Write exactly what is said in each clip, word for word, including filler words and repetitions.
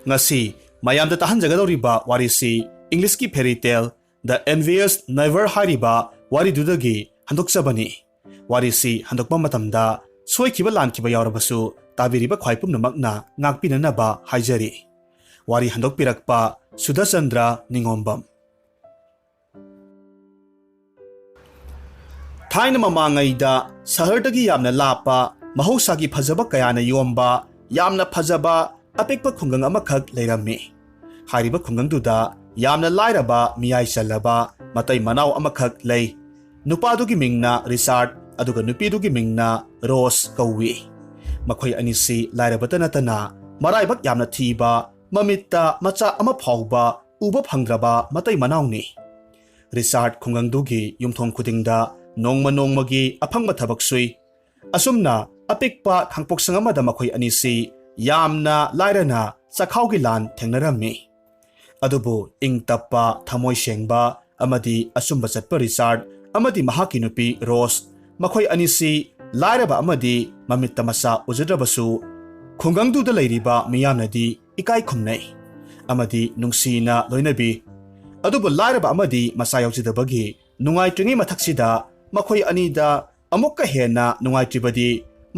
ꯉꯁꯤ ꯃꯌꯥꯝꯗ ꯇꯥꯍꯟꯖꯒꯗꯧꯔꯤꯕ ꯋꯥꯔꯤꯁꯤ ꯏꯪꯂꯤꯁꯀꯤ fairy tale The Envious Neighbor ꯍꯥꯏꯔꯤꯕ ꯋꯥꯔꯤꯗꯨꯗꯒꯤ ꯍꯟꯗꯣꯛꯆꯕꯅꯤ꯫ ꯋꯥꯔꯤꯁꯤ ꯍꯟꯗꯣꯛꯄ ꯃꯇꯝꯗ ꯁꯣꯏꯈꯤꯕ ꯂꯥꯟꯈꯤꯕ ꯌꯥꯎꯔꯕꯁꯨ ꯇꯥꯕꯤꯔꯤꯕ ꯈ꯭ꯋꯥꯏ ꯄꯨꯝꯅꯃꯛꯅ ꯉꯥꯛꯄꯤꯅꯅꯕ ꯍꯥꯏꯖꯔꯤ꯫ ꯋꯥꯔꯤ ꯍꯟꯗꯣꯛꯄꯤꯔꯛꯄ ꯁꯨꯗꯔꯆꯟꯗ꯭ꯔ ꯅꯤꯉꯣꯝꯕꯝ꯫ ꯊꯥꯏꯅ ꯃꯃꯥꯡꯉꯩꯗ ꯁꯍꯔꯗꯒꯤ ꯌꯥꯝꯅ ꯂꯥꯞꯄ, ꯃꯍꯧꯁꯥꯒꯤ ꯐꯖꯕ ꯀꯌꯥꯅ ꯌꯣꯝꯕ, ꯌꯥꯝꯅ ꯐꯖꯕ ꯑꯄꯤꯛꯄ ꯈꯨꯡꯒꯪ ꯑꯃꯈꯛ ꯂꯩꯔꯝꯃꯤ꯫ ꯍꯥꯏꯔꯤꯕ ꯈꯨꯡꯒꯪꯗꯨꯗ ꯌꯥꯝꯅ ꯂꯥꯏꯔꯕ, ꯃꯤꯌꯥꯏ ꯆꯜꯂꯕ ꯃꯇꯩ ꯃꯅꯥꯎ ꯑꯃꯈꯛ ꯂꯩ꯫ ꯅꯨꯄꯥꯗꯨꯒꯤ ꯃꯤꯡꯅ ꯔꯤꯆꯥꯔꯗ, ꯑꯗꯨꯒ ꯅꯨꯄꯤꯗꯨꯒꯤ ꯃꯤꯡꯅ ꯔꯣꯁ ꯀꯧꯏ꯫ ꯃꯈꯣꯏ ꯑꯅꯤꯁꯤ ꯂꯥꯏꯔꯕꯇ ꯅꯠꯇꯅ ꯃꯔꯥꯏꯕꯛ ꯌꯥꯝꯅ ꯊꯤꯕ, ꯃꯃꯤꯠꯇ ꯃꯆꯥ ꯑꯃ ꯐꯥꯎꯕ ꯎꯕ ꯐꯪꯗ꯭ꯔꯕ ꯃꯇꯩ ꯃꯅꯥꯎꯅꯤ꯫ ꯔꯤꯆꯥꯔꯗ ꯈꯨꯡꯒꯪꯗꯨꯒꯤ ꯌꯨꯝꯊꯣꯡ ꯈꯨꯗꯤꯡꯗ ꯅꯣꯡꯃ ꯅꯣꯡꯃꯒꯤ ꯑꯐꯪꯕ ꯊꯕꯛ ꯁꯨꯏ꯫ ꯑꯁꯨꯝꯅ ꯑꯄꯤꯛꯄ ꯈꯥꯡꯄꯣꯛꯁꯪ ꯑꯃꯗ ꯃꯈꯣꯏ ꯑꯅꯤꯁꯤ ꯌꯥꯝꯅ ꯂꯥꯏꯔꯅ ꯆꯈꯥꯎꯒꯤ ꯂꯥꯟ ꯊꯦꯡꯅꯔꯝꯃꯤ꯫ ꯑꯗꯨꯕꯨ ꯏꯪ ꯇꯞꯄ, ꯊꯃꯣꯏ ꯁꯦꯡꯕ ꯑꯃꯗꯤ ꯑꯆꯨꯝꯕ ꯆꯠꯄ ꯔꯤꯆꯥꯔꯗ ꯑꯃꯗꯤ ꯃꯍꯥꯛꯀꯤ ꯅꯨꯄꯤ ꯔꯣꯁ, ꯃꯈꯣꯏ ꯑꯅꯤꯁꯤ ꯂꯥꯏꯔꯕ ꯑꯃꯗꯤ ꯃꯃꯤꯠꯇ ꯃꯆꯥ ꯎꯖꯗ꯭ꯔꯕꯁꯨ, ꯈꯨꯡꯒꯪꯗꯨꯗ ꯂꯩꯔꯤꯕ ꯃꯤꯌꯥꯝꯅꯗꯤ ꯏꯀꯥꯏ ꯈꯨꯝꯅꯩ ꯑꯃꯗꯤ ꯅꯨꯡꯁꯤꯅ ꯂꯣꯏꯅꯕꯤ꯫ ꯑꯗꯨꯕꯨ ꯂꯥꯏꯔꯕ ꯑꯃꯗꯤ ꯃꯆꯥ ꯌꯥꯎꯖꯗꯕꯒꯤ ꯅꯨꯡꯉꯥꯏꯇ꯭ꯔꯤꯉꯩ ꯃꯊꯛꯁꯤꯗ, ꯃꯈꯣꯏ ꯑꯅꯤꯗ ꯑꯃꯨꯛꯀ ꯍꯦꯟꯅ ꯅꯨꯡꯉꯥꯏꯇ꯭ꯔꯤꯕꯗꯤ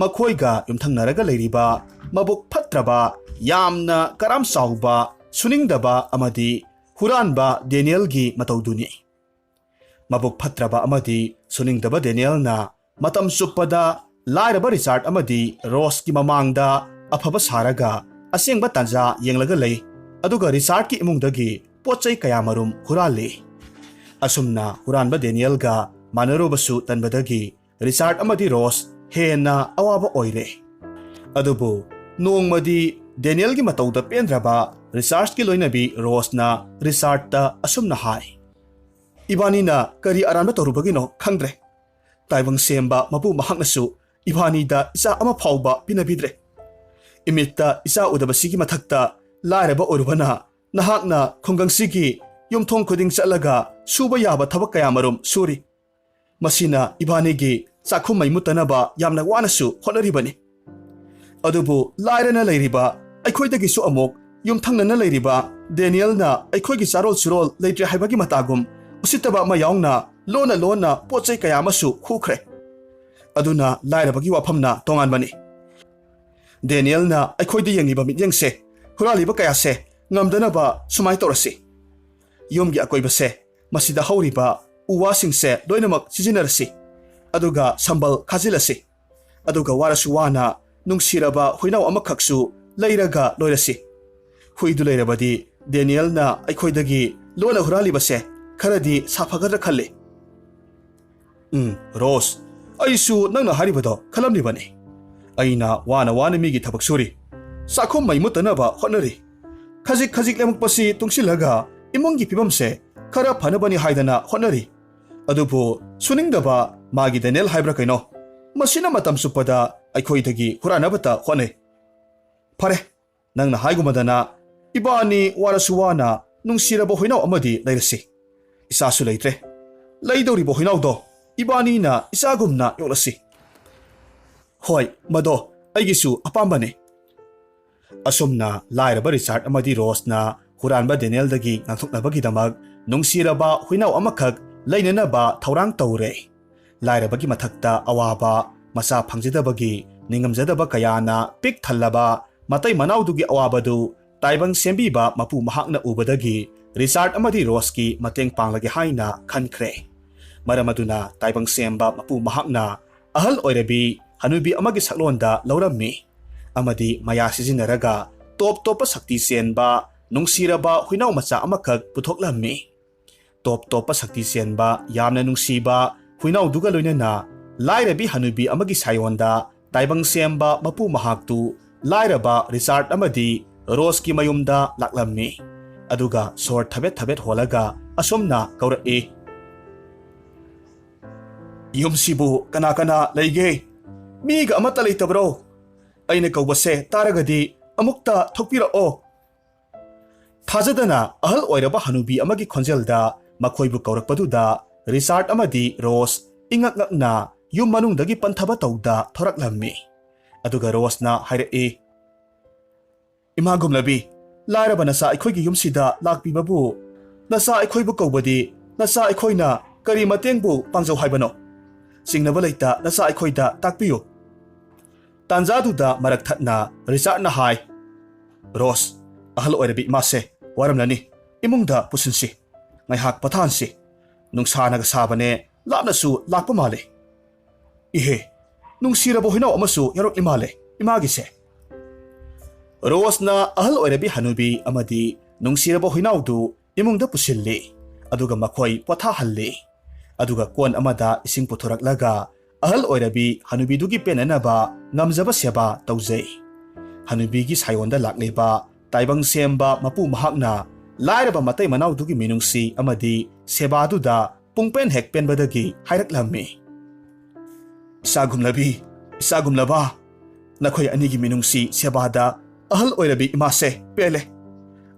ꯃꯈꯣꯏꯒ ꯌꯨꯝꯊꯪꯅꯔꯒ ꯂꯩꯔꯤꯕ ꯃꯕꯨꯛ ꯐꯠꯇ꯭ꯔꯕ, ꯌꯥꯝꯅ ꯀꯔꯥꯝ ꯆꯥꯎꯕ, ꯁꯨꯅꯤꯡꯗꯕ ꯑꯃꯗꯤ ꯍꯨꯔꯥꯟꯕ ꯗꯦꯅꯤꯌꯦꯜꯒꯤ ꯃꯇꯧꯗꯨꯅꯤ꯫ ꯃꯕꯨꯛ ꯐꯠꯇ꯭ꯔꯕ ꯑꯃꯗꯤ ꯁꯨꯅꯤꯡꯗꯕ ꯗꯦꯅꯤꯌꯦꯜꯅ ꯃꯇꯝ ꯆꯨꯞꯄꯗ ꯂꯥꯏꯔꯕ ꯔꯤꯆꯥꯔꯗ ꯑꯃꯗꯤ ꯔꯣꯁꯀꯤ ꯃꯃꯥꯡꯗ ꯑꯐꯕ ꯁꯥꯔꯒ ꯑꯁꯦꯡꯕ ꯇꯥꯟꯖꯥ ꯌꯦꯡꯂꯒ ꯂꯩ, ꯑꯗꯨꯒ ꯔꯤꯆꯥꯔꯗꯀꯤ ꯏꯃꯨꯡꯗꯒꯤ ꯄꯣꯠ ꯆꯩ ꯀꯌꯥ ꯃꯔꯨꯝ ꯍꯨꯔꯥꯜꯂꯤ꯫ ꯑꯁꯨꯝꯅ ꯍꯨꯔꯥꯟꯕ ꯗꯦꯅꯤꯌꯦꯜꯒ ꯃꯥꯟꯅꯔꯨꯕꯁꯨ ꯇꯟꯕꯗꯒꯤ ꯔꯤꯆꯥꯔꯗ ꯑꯃꯗꯤ ꯔꯣꯁ ꯍꯦꯟꯅ ꯑꯋꯥꯕ ꯑꯣꯏꯔꯦ꯫ ꯑꯗꯨꯕꯨ ꯅꯣꯡꯃꯗꯤ ꯗꯦꯅꯤꯌꯦꯜꯒꯤ ꯃꯇꯧꯗ ꯄꯦꯟꯗ꯭ꯔꯕ ꯔꯤꯆꯥꯔꯗꯀꯤ ꯂꯣꯏꯅꯕꯤ ꯔꯣꯁꯅ ꯔꯤꯆꯥꯔꯗꯇ ꯑꯁꯨꯝꯅ ꯍꯥꯏ, "ꯏꯕꯥꯅꯤꯅ ꯀꯔꯤ ꯑꯔꯥꯟꯕ ꯇꯧꯔꯨꯕꯒꯤꯅꯣ ꯈꯪꯗ꯭ꯔꯦ꯫ ꯇꯥꯏꯕꯪ ꯁꯦꯝꯕ ꯃꯄꯨ ꯃꯍꯥꯛꯅꯁꯨ ꯏꯕꯥꯅꯤꯗ ꯏꯆꯥ ꯑꯃ ꯐꯥꯎꯕ ꯄꯤꯅꯕꯤꯗ꯭ꯔꯦ꯫ ꯏꯃꯤꯠꯇ ꯏꯆꯥ ꯎꯗꯕꯁꯤꯒꯤ ꯃꯊꯛꯇ ꯂꯥꯏꯔꯕ ꯑꯣꯏꯔꯨꯕꯅ ꯅꯍꯥꯛꯅ ꯈꯨꯡꯒꯪꯁꯤꯒꯤ ꯌꯨꯝꯊꯣꯡ ꯈꯨꯗꯤꯡ ꯆꯠꯂꯒ ꯁꯨꯕ ꯌꯥꯕ ꯊꯕꯛ ꯀꯌꯥ ꯃꯔꯨꯝ ꯁꯨꯔꯤ꯫ ꯃꯁꯤꯅ ꯏꯕꯥꯅꯤꯒꯤ ꯆꯥꯛꯈꯨꯝ ꯃꯩ ꯃꯨꯠꯇꯅꯕ ꯌꯥꯝꯅ ꯋꯥꯅꯁꯨ ꯍꯣꯠꯅꯔꯤꯕꯅꯤ꯫ ꯑꯗꯨꯕꯨ ꯂꯥꯏꯔꯅ ꯂꯩꯔꯤꯕ ꯑꯩꯈꯣꯏꯗꯒꯤꯁꯨ ꯑꯃꯨꯛ ꯌꯨꯝꯊꯪꯅꯅ ꯂꯩꯔꯤꯕ ꯗꯦꯅꯤꯌꯦꯜꯅ ꯑꯩꯈꯣꯏꯒꯤ ꯆꯥꯔꯣꯜ ꯁꯨꯔꯣꯜ ꯂꯩꯇ꯭ꯔꯦ ꯍꯥꯏꯕꯒꯤ ꯃꯇꯥꯒꯨꯝ ꯎꯁꯤꯠꯇꯕ ꯑꯃ ꯌꯥꯎꯅ ꯂꯣꯟꯅ ꯂꯣꯟꯅ ꯄꯣꯠ ꯆꯩ ꯀꯌꯥ ꯑꯃꯁꯨ ꯍꯨꯈ꯭ꯔꯦ꯫ ꯑꯗꯨꯅ ꯂꯥꯏꯔꯕꯒꯤ ꯋꯥꯐꯝꯅ ꯇꯣꯉꯥꯟꯕꯅꯤ꯫ ꯗꯦꯅꯤꯌꯦꯜꯅ ꯑꯩꯈꯣꯏꯗ ꯌꯦꯡꯂꯤꯕ ꯃꯤꯠꯌꯦꯡꯁꯦ, ꯍꯨꯔꯥꯜꯂꯤꯕ ꯀꯌꯥꯁꯦ ꯉꯝꯗꯅꯕ ꯁꯨꯃꯥꯏꯅ ꯇꯧꯔꯁꯤ꯫ ꯌꯨꯝꯒꯤ ꯑꯀꯣꯏꯕꯁꯦ, ꯃꯁꯤꯗ ꯍꯧꯔꯤꯕ ꯎ ꯋꯥꯁꯤꯡꯁꯦ ꯂꯣꯏꯅꯃꯛ ꯁꯤꯖꯤꯟꯅꯔꯁꯤ, ꯑꯗꯨꯒ ꯁꯝꯕꯜ ꯈꯥꯖꯤꯜꯂꯁꯤ, ꯑꯗꯨꯒ ꯋꯥꯔꯁꯨ ꯋꯥꯅ ꯅꯨꯡꯁꯤꯔꯕ ꯍꯨꯏꯅꯥꯎ ꯑꯃꯈꯛꯁꯨ ꯂꯩꯔꯒ ꯂꯣꯏꯔꯁꯤ꯫ ꯍꯨꯏꯗꯨ ꯂꯩꯔꯕꯗꯤ ꯗꯦꯅꯤꯌꯦꯜꯅ ꯑꯩꯈꯣꯏꯗꯒꯤ ꯂꯣꯟꯅ ꯍꯨꯔꯥꯜꯂꯤꯕꯁꯦ ꯈꯔꯗꯤ ꯁꯥꯐꯒꯗ꯭ꯔꯥ ꯈꯜꯂꯤ꯫ ꯎꯝ, ꯔꯣꯁ, ꯑꯩꯁꯨ ꯅꯪꯅ ꯍꯥꯏꯔꯤꯕꯗꯣ ꯈꯜꯂꯝꯂꯤꯕꯅꯤ꯫ ꯑꯩꯅ ꯋꯥꯅ ꯋꯥꯅ ꯃꯤꯒꯤ ꯊꯕꯛ ꯁꯨꯔꯤ, ꯆꯥꯛꯈꯨꯝ ꯃꯩ ꯃꯨꯠꯇꯅꯕ ꯍꯣꯠꯅꯔꯤ, ꯈꯖꯤꯛ ꯈꯖꯤꯛ ꯂꯦꯝꯃꯛꯄꯁꯤ ꯇꯨꯡꯁꯤꯜꯂꯒ ꯏꯃꯨꯡꯒꯤ ꯐꯤꯕꯝꯁꯦ ꯈꯔ ꯐꯅꯕꯅꯤ ꯍꯥꯏꯗꯅ ꯍꯣꯠꯅꯔꯤ꯫ ꯑꯗꯨꯕꯨ ꯁꯨꯅꯤꯡꯗꯕ ꯃꯥꯒꯤ ꯗꯦꯅꯤꯌꯦꯜ ꯍꯥꯏꯕ꯭ꯔꯥ ꯀꯩꯅꯣ, ꯃꯁꯤꯅ ꯃꯇꯝ ꯆꯨꯞꯄꯗ ꯑꯩꯈꯣꯏꯗꯒꯤ ꯍꯨꯔꯥꯟꯅꯕꯇ ꯍꯣꯠꯅꯩ꯫ ꯐꯔꯦ, ꯅꯪꯅ ꯍꯥꯏꯒꯨꯝꯕꯗꯅ ꯏꯕꯥꯅꯤ ꯋꯥꯔꯁꯨ ꯋꯥꯅ ꯅꯨꯡꯁꯤꯔꯕ ꯍꯨꯏꯅꯥꯎ ꯑꯃꯗꯤ ꯂꯩꯔꯁꯤ꯫ ꯏꯆꯥꯁꯨ ꯂꯩꯇ꯭ꯔꯦ꯫ ꯂꯩꯗꯧꯔꯤꯕ ꯍꯨꯏꯅꯥꯎꯗꯣ ꯏꯕꯥꯅꯤꯅ ꯏꯆꯥꯒꯨꯝꯅ ꯌꯣꯛꯂꯁꯤ꯫ ꯍꯣꯏ, ꯃꯗꯣ ꯑꯩꯒꯤꯁꯨ ꯑꯄꯥꯝꯕꯅꯤ꯫ ꯑꯁꯨꯝꯅ ꯂꯥꯏꯔꯕ ꯔꯤꯆꯥꯔꯗ ꯑꯃꯗꯤ ꯔꯣꯁꯅ ꯍꯨꯔꯥꯟꯕ ꯗꯦꯅꯤꯌꯦꯜꯗꯒꯤ ꯉꯥꯛꯊꯣꯛꯅꯕꯒꯤꯗꯃꯛ ꯅꯨꯡꯁꯤꯔꯕ ꯍꯨꯏꯅꯥꯎ ꯑꯃꯈꯛ ꯂꯩꯅꯅꯕ ꯊꯧꯔꯥꯡ ꯇꯧꯔꯦ꯫ ꯂꯥꯏꯔꯕꯒꯤ ꯃꯊꯛꯇ ꯑꯋꯥꯕ, ꯃꯆꯥ ꯐꯪꯖꯗꯕꯒꯤ ꯅꯤꯡꯉꯝꯖꯗꯕ ꯀꯌꯥꯅ ꯄꯤꯛ ꯊꯜꯂꯕ ꯃꯇꯩ ꯃꯅꯥꯎꯗꯨꯒꯤ ꯑꯋꯥꯕꯗꯨ ꯇꯥꯏꯕꯪ ꯁꯦꯝꯕꯤꯕ ꯃꯄꯨ ꯃꯍꯥꯛꯅ ꯎꯕꯗꯒꯤ ꯔꯤꯆꯥꯔꯗ ꯑꯃꯗꯤ ꯔꯣꯁꯀꯤ ꯃꯇꯦꯡ ꯄꯥꯡꯂꯒꯦ ꯍꯥꯏꯅ ꯈꯟꯈ꯭ꯔꯦ꯫ ꯃꯔꯝ ꯑꯗꯨꯅ ꯇꯥꯏꯕꯪ ꯁꯦꯝꯕ ꯃꯄꯨ ꯃꯍꯥꯛꯅ ꯑꯍꯜ ꯑꯣꯏꯔꯕꯤ ꯍꯅꯨꯕꯤ ꯑꯃꯒꯤ ꯁꯛꯂꯣꯟꯗ ꯂꯧꯔꯝꯃꯤ ꯑꯃꯗꯤ ꯃꯌꯥ ꯁꯤꯖꯤꯟꯅꯔꯒ ꯇꯣꯞ ꯇꯣꯞꯄ ꯁꯛꯇꯤ ꯆꯦꯟꯕ ꯅꯨꯡꯁꯤꯔꯕ ꯍꯨꯏꯅꯥꯎ ꯃꯆꯥ ꯑꯃꯈꯛ ꯄꯨꯊꯣꯛꯂꯝꯃꯤ꯫ ꯇꯣꯞ ꯇꯣꯞꯄ ꯁꯛꯇꯤ ꯆꯦꯟꯕ ꯌꯥꯝꯅ ꯅꯨꯡꯁꯤꯕ ꯍꯨꯏꯅꯥꯎꯗꯨꯒ ꯂꯣꯏꯅꯅ ꯂꯥꯏꯔꯕꯤ ꯍꯅꯨꯕꯤ ꯑꯃꯒꯤ ꯁꯥꯌꯣꯟꯗ ꯇꯥꯏꯕꯪ ꯁꯦꯝꯕ ꯃꯄꯨ ꯃꯍꯥꯛꯇꯨ ꯂꯥꯏꯔꯕ ꯔꯤꯆꯥꯔꯗ ꯑꯃꯗꯤ ꯔꯣꯁꯀꯤ ꯃꯌꯨꯝꯗ ꯂꯥꯛꯂꯝꯃꯤ꯫ ꯑꯗꯨꯒ ꯁꯣꯔ ꯊꯕꯦꯠ ꯊꯕꯦꯠ ꯍꯣꯜꯂꯒ ꯑꯁꯨꯝꯅ ꯀꯧꯔꯛꯏ, "ꯌꯨꯝꯁꯤꯕꯨ ꯀꯅꯥ ꯀꯅꯥ ꯂꯩꯒꯦ? ꯃꯤꯒ ꯑꯃꯠꯇ ꯂꯩꯇꯕ꯭ꯔꯣ? ꯑꯩꯅ ꯀꯧꯕꯁꯦ ꯇꯥꯔꯒꯗꯤ ꯑꯃꯨꯛꯇ ꯊꯣꯛꯄꯤꯔꯛꯑꯣ꯫" ꯊꯥꯖꯗꯅ ꯑꯍꯜ ꯑꯣꯏꯔꯕ ꯍꯅꯨꯕꯤ ꯑꯃꯒꯤ ꯈꯣꯟꯖꯦꯜꯗ ꯃꯈꯣꯏꯕꯨ ꯀꯧꯔꯛꯄꯗꯨꯗ ꯔꯤꯆꯥꯔꯗ ꯑꯃꯗꯤ ꯔꯣꯁ ꯏꯉꯛ ꯉꯛꯅ ꯌꯨꯝ ꯃꯅꯨꯡꯗꯒꯤ ꯄꯟꯊꯕ ꯇꯧꯗ ꯊꯣꯔꯛꯂꯝꯃꯤ꯫ ꯑꯗꯨꯒ ꯔꯣꯁꯅ ꯍꯥꯏꯔꯛꯏ, "ꯏꯃꯥ ꯒꯨꯝꯂꯕꯤ, ꯂꯥꯏꯔꯕ ꯅꯆꯥ ꯑꯩꯈꯣꯏꯒꯤ ꯌꯨꯝꯁꯤꯗ ꯂꯥꯛꯄꯤꯕꯕꯨ ꯅꯆꯥ ꯑꯩꯈꯣꯏꯕꯨ ꯀꯧꯕꯗꯤ ꯅꯆꯥ ꯑꯩꯈꯣꯏꯅ ꯀꯔꯤ ꯃꯇꯦꯡꯕꯨ ꯄꯥꯡꯖꯧ ꯍꯥꯏꯕꯅꯣ? ꯆꯤꯡꯅꯕ ꯂꯩꯇ ꯅꯆꯥ ꯑꯩꯈꯣꯏꯗ ꯇꯥꯛꯄꯤꯌꯨ꯫ ꯇꯥꯟꯖꯥꯗꯨꯗ ꯃꯔꯛ ꯊꯠꯅ ꯔꯤꯆꯥꯔꯗꯅ ꯍꯥꯏ, "ꯔꯣꯁ, ꯑꯍꯜ ꯑꯣꯏꯔꯕꯤ ꯏꯃꯥꯁꯦ ꯋꯥꯔꯝꯂꯅꯤ꯫ ꯏꯃꯨꯡꯗ ꯄꯨꯁꯤꯟꯁꯤ꯫ ꯉꯥꯏꯍꯥꯛ ꯄꯣꯊꯥꯍꯟꯁꯤ꯫ ꯅꯨꯡꯁꯥꯅꯒ ꯁꯥꯕꯅꯦ, ꯂꯥꯞꯅꯁꯨ ꯂꯥꯛꯄ ꯃꯥꯜꯂꯦ꯫ ꯏꯍꯦ, ꯅꯨꯡꯁꯤꯔꯕ ꯍꯨꯏꯅꯥꯎ ꯑꯃꯁꯨ ꯌꯥꯎꯔꯛꯂꯤ ꯃꯥꯜꯂꯦ ꯏꯃꯥꯒꯤꯁꯦ꯫" ꯔꯣꯁꯅ ꯑꯍꯜ ꯑꯣꯏꯔꯕꯤ ꯍꯅꯨꯕꯤ ꯑꯃꯗꯤ ꯅꯨꯡꯁꯤꯔꯕ ꯍꯨꯏꯅꯥꯎꯗꯨ ꯏꯃꯨꯡꯗ ꯄꯨꯁꯤꯜꯂꯤ, ꯑꯗꯨꯒ ꯃꯈꯣꯏ ꯄꯣꯊꯥꯍꯜꯂꯤ꯫ ꯑꯗꯨꯒ ꯀꯣꯟ ꯑꯃꯗ ꯏꯁꯤꯡ ꯄꯨꯊꯣꯔꯛꯂꯒ ꯑꯍꯜ ꯑꯣꯏꯔꯕꯤ ꯍꯅꯨꯕꯤꯗꯨꯒꯤ ꯄꯦꯟꯅꯅꯕ ꯉꯝꯖꯕ ꯁꯦꯕꯥ ꯇꯧꯖꯩ꯫ ꯍꯅꯨꯕꯤꯒꯤ ꯁꯥꯌꯣꯟꯗ ꯂꯥꯛꯂꯤꯕ ꯇꯥꯏꯕꯪ ꯁꯦꯝꯕ ꯃꯄꯨ ꯃꯍꯥꯛꯅ ꯂꯥꯏꯔꯕ ꯃꯇꯩ ꯃꯅꯥꯎꯗꯨꯒꯤ ꯃꯤꯅꯨꯡꯁꯤ ꯑꯃꯗꯤ ꯁꯦꯕꯥꯗꯨꯗ ꯄꯨꯡꯄꯦꯟ ꯍꯦꯛ ꯄꯦꯟꯕꯗꯒꯤ ꯍꯥꯏꯔꯛꯂꯝꯃꯤ, "ꯏꯆꯥꯒꯨꯝꯂꯕꯤ, ꯏꯆꯥꯒꯨꯝꯂꯕ, ꯅꯈꯣꯏ ꯑꯅꯤꯒꯤ ꯃꯤꯅꯨꯡꯁꯤ ꯁꯦꯕꯥꯗ ꯑꯍꯜ ꯑꯣꯏꯔꯕꯤ ꯏꯃꯥꯁꯦ ꯄꯦꯜꯂꯦ꯫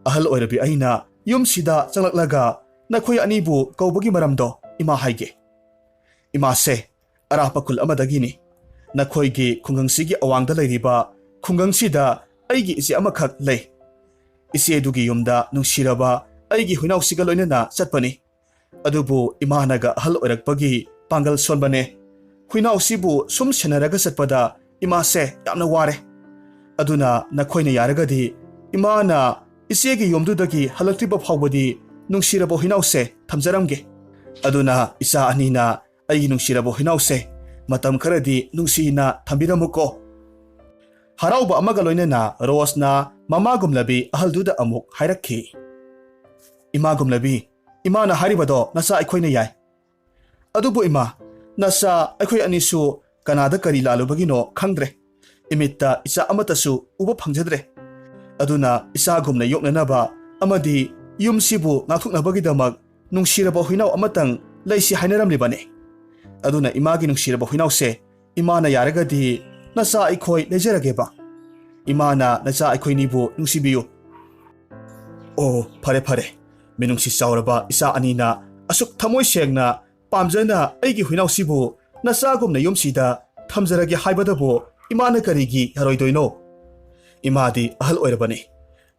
ꯑꯍꯜ ꯑꯣꯏꯔꯕꯤ ꯑꯩꯅ ꯌꯨꯝꯁꯤꯗ ꯆꯪꯂꯛꯂꯒ ꯅꯈꯣꯏ ꯑꯅꯤꯕꯨ ꯀꯧꯕꯒꯤ ꯃꯔꯝꯗꯣ ꯏꯃꯥ ꯍꯥꯏꯒꯦ꯫ ꯏꯃꯥꯁꯦ ꯑꯔꯥꯞꯄ ꯈꯨꯜ ꯑꯃꯗꯒꯤꯅꯤ꯫ ꯅꯈꯣꯏꯒꯤ ꯈꯨꯡꯒꯪꯁꯤꯒꯤ ꯑꯋꯥꯡꯗ ꯂꯩꯔꯤꯕ ꯈꯨꯡꯒꯪꯁꯤꯗ ꯑꯩꯒꯤ ꯏꯆꯦ ꯑꯃꯈꯛ ꯂꯩ꯫ ꯏꯆꯦꯗꯨꯒꯤ ꯌꯨꯝꯗ ꯅꯨꯡꯁꯤꯔꯕ ꯑꯩꯒꯤ ꯍꯨꯏꯅꯥꯎꯁꯤꯒ ꯂꯣꯏꯅꯅ ꯆꯠꯄꯅꯤ꯫ ꯑꯗꯨꯕꯨ ꯏꯃꯥꯅꯒ ꯑꯍꯜ ꯑꯣꯏꯔꯛꯄꯒꯤ ꯄꯥꯡꯒꯜ ꯁꯣꯟꯕꯅꯦ꯫ ꯍꯨꯏꯅꯥꯎꯁꯤꯕꯨ ꯁꯨꯝ ꯁꯦꯟꯅꯔꯒ ꯆꯠꯄꯗ ꯏꯃꯥꯁꯦ ꯌꯥꯝꯅ ꯋꯥꯔꯦ꯫ ꯑꯗꯨꯅ ꯅꯈꯣꯏꯅ ꯌꯥꯔꯒꯗꯤ ꯏꯃꯥꯅ ꯏꯆꯦꯒꯤ ꯌꯨꯝꯗꯨꯗꯒꯤ ꯍꯜꯂꯛꯇ꯭ꯔꯤꯕ ꯐꯥꯎꯕꯗꯤ ꯅꯨꯡꯁꯤꯔꯕ ꯍꯨꯏꯅꯥꯎꯁꯦ ꯊꯝꯖꯔꯝꯒꯦ꯫ ꯑꯗꯨꯅ ꯏꯆꯥ ꯑꯅꯤꯅ ꯑꯩꯒꯤ ꯅꯨꯡꯁꯤꯔꯕ ꯍꯨꯏꯅꯥꯎꯁꯦ ꯃꯇꯝ ꯈꯔꯗꯤ ꯅꯨꯡꯁꯤꯅ ꯊꯝꯕꯤꯔꯝꯃꯨꯀꯣ꯫" ꯍꯔꯥꯎꯕ ꯑꯃꯒ ꯂꯣꯏꯅꯅ ꯔꯣꯁꯅ ꯃꯃꯥꯒꯨꯝꯂꯕꯤ ꯑꯍꯜꯗꯨꯗ ꯑꯃꯨꯛ ꯍꯥꯏꯔꯛꯈꯤ, "ꯏꯃꯥꯒꯨꯝꯂꯕꯤ, ꯏꯃꯥꯅ ꯍꯥꯏꯔꯤꯕꯗꯣ ꯅꯆꯥ ꯑꯩꯈꯣꯏꯅ ꯌꯥꯏ꯫ ꯑꯗꯨꯕꯨ ꯏꯃꯥ, ꯅꯆꯥ ꯑꯩꯈꯣꯏ ꯑꯅꯤꯁꯨ ꯀꯅꯥꯗ ꯀꯔꯤ ꯂꯥꯜꯂꯨꯕꯒꯤꯅꯣ ꯈꯪꯗ꯭ꯔꯦ꯫ ꯏꯃꯤꯠꯇ ꯏꯆꯥ ꯑꯃꯠꯇꯁꯨ ꯎꯕ ꯐꯪꯖꯗ꯭ꯔꯦ꯫ ꯑꯗꯨꯅ ꯏꯆꯥꯒꯨꯝꯅ ꯌꯣꯛꯅꯅꯕ ꯑꯃꯗꯤ ꯌꯨꯝꯁꯤꯕꯨ ꯉꯥꯛꯊꯣꯛꯅꯕꯒꯤꯗꯃꯛ ꯅꯨꯡꯁꯤꯔꯕ ꯍꯨꯏꯅꯥꯎ ꯑꯃꯇꯪ ꯂꯩꯁꯤ ꯍꯥꯏꯅꯔꯝꯂꯤꯕꯅꯤ꯫ ꯑꯗꯨꯅ ꯏꯃꯥꯒꯤ ꯅꯨꯡꯁꯤꯔꯕ ꯍꯨꯏꯅꯥꯎꯁꯦ, ꯏꯃꯥꯅ ꯌꯥꯔꯒꯗꯤ ꯅꯆꯥ ꯑꯩꯈꯣꯏ ꯂꯩꯖꯔꯒꯦꯕ꯫ ꯏꯃꯥꯅ ꯅꯆꯥ ꯑꯩꯈꯣꯏꯅꯤꯕꯨ ꯅꯨꯡꯁꯤꯕꯤꯌꯨ꯫" "ꯑꯣ, ꯐꯔꯦ ꯐꯔꯦ꯫ ꯃꯤꯅꯨꯡꯁꯤ ꯆꯥꯎꯔꯕ ꯏꯆꯥ ꯑꯅꯤꯅ ꯑꯁꯨꯛ ꯊꯃꯣꯏ ꯁꯦꯡꯅ ꯄꯥꯝꯖꯅ ꯑꯩꯒꯤ ꯍꯨꯏꯅꯥꯎꯁꯤꯕꯨ ꯅꯆꯥꯒꯨꯝꯅ ꯌꯨꯝꯁꯤꯗ ꯊꯝꯖꯔꯒꯦ ꯍꯥꯏꯕꯗꯕꯨ ꯏꯃꯥꯅ ꯀꯔꯤꯒꯤ ꯌꯥꯔꯣꯏꯗꯣꯏꯅꯣ? ꯏꯃꯥꯗꯤ ꯑꯍꯜ ꯑꯣꯏꯔꯕꯅꯤ꯫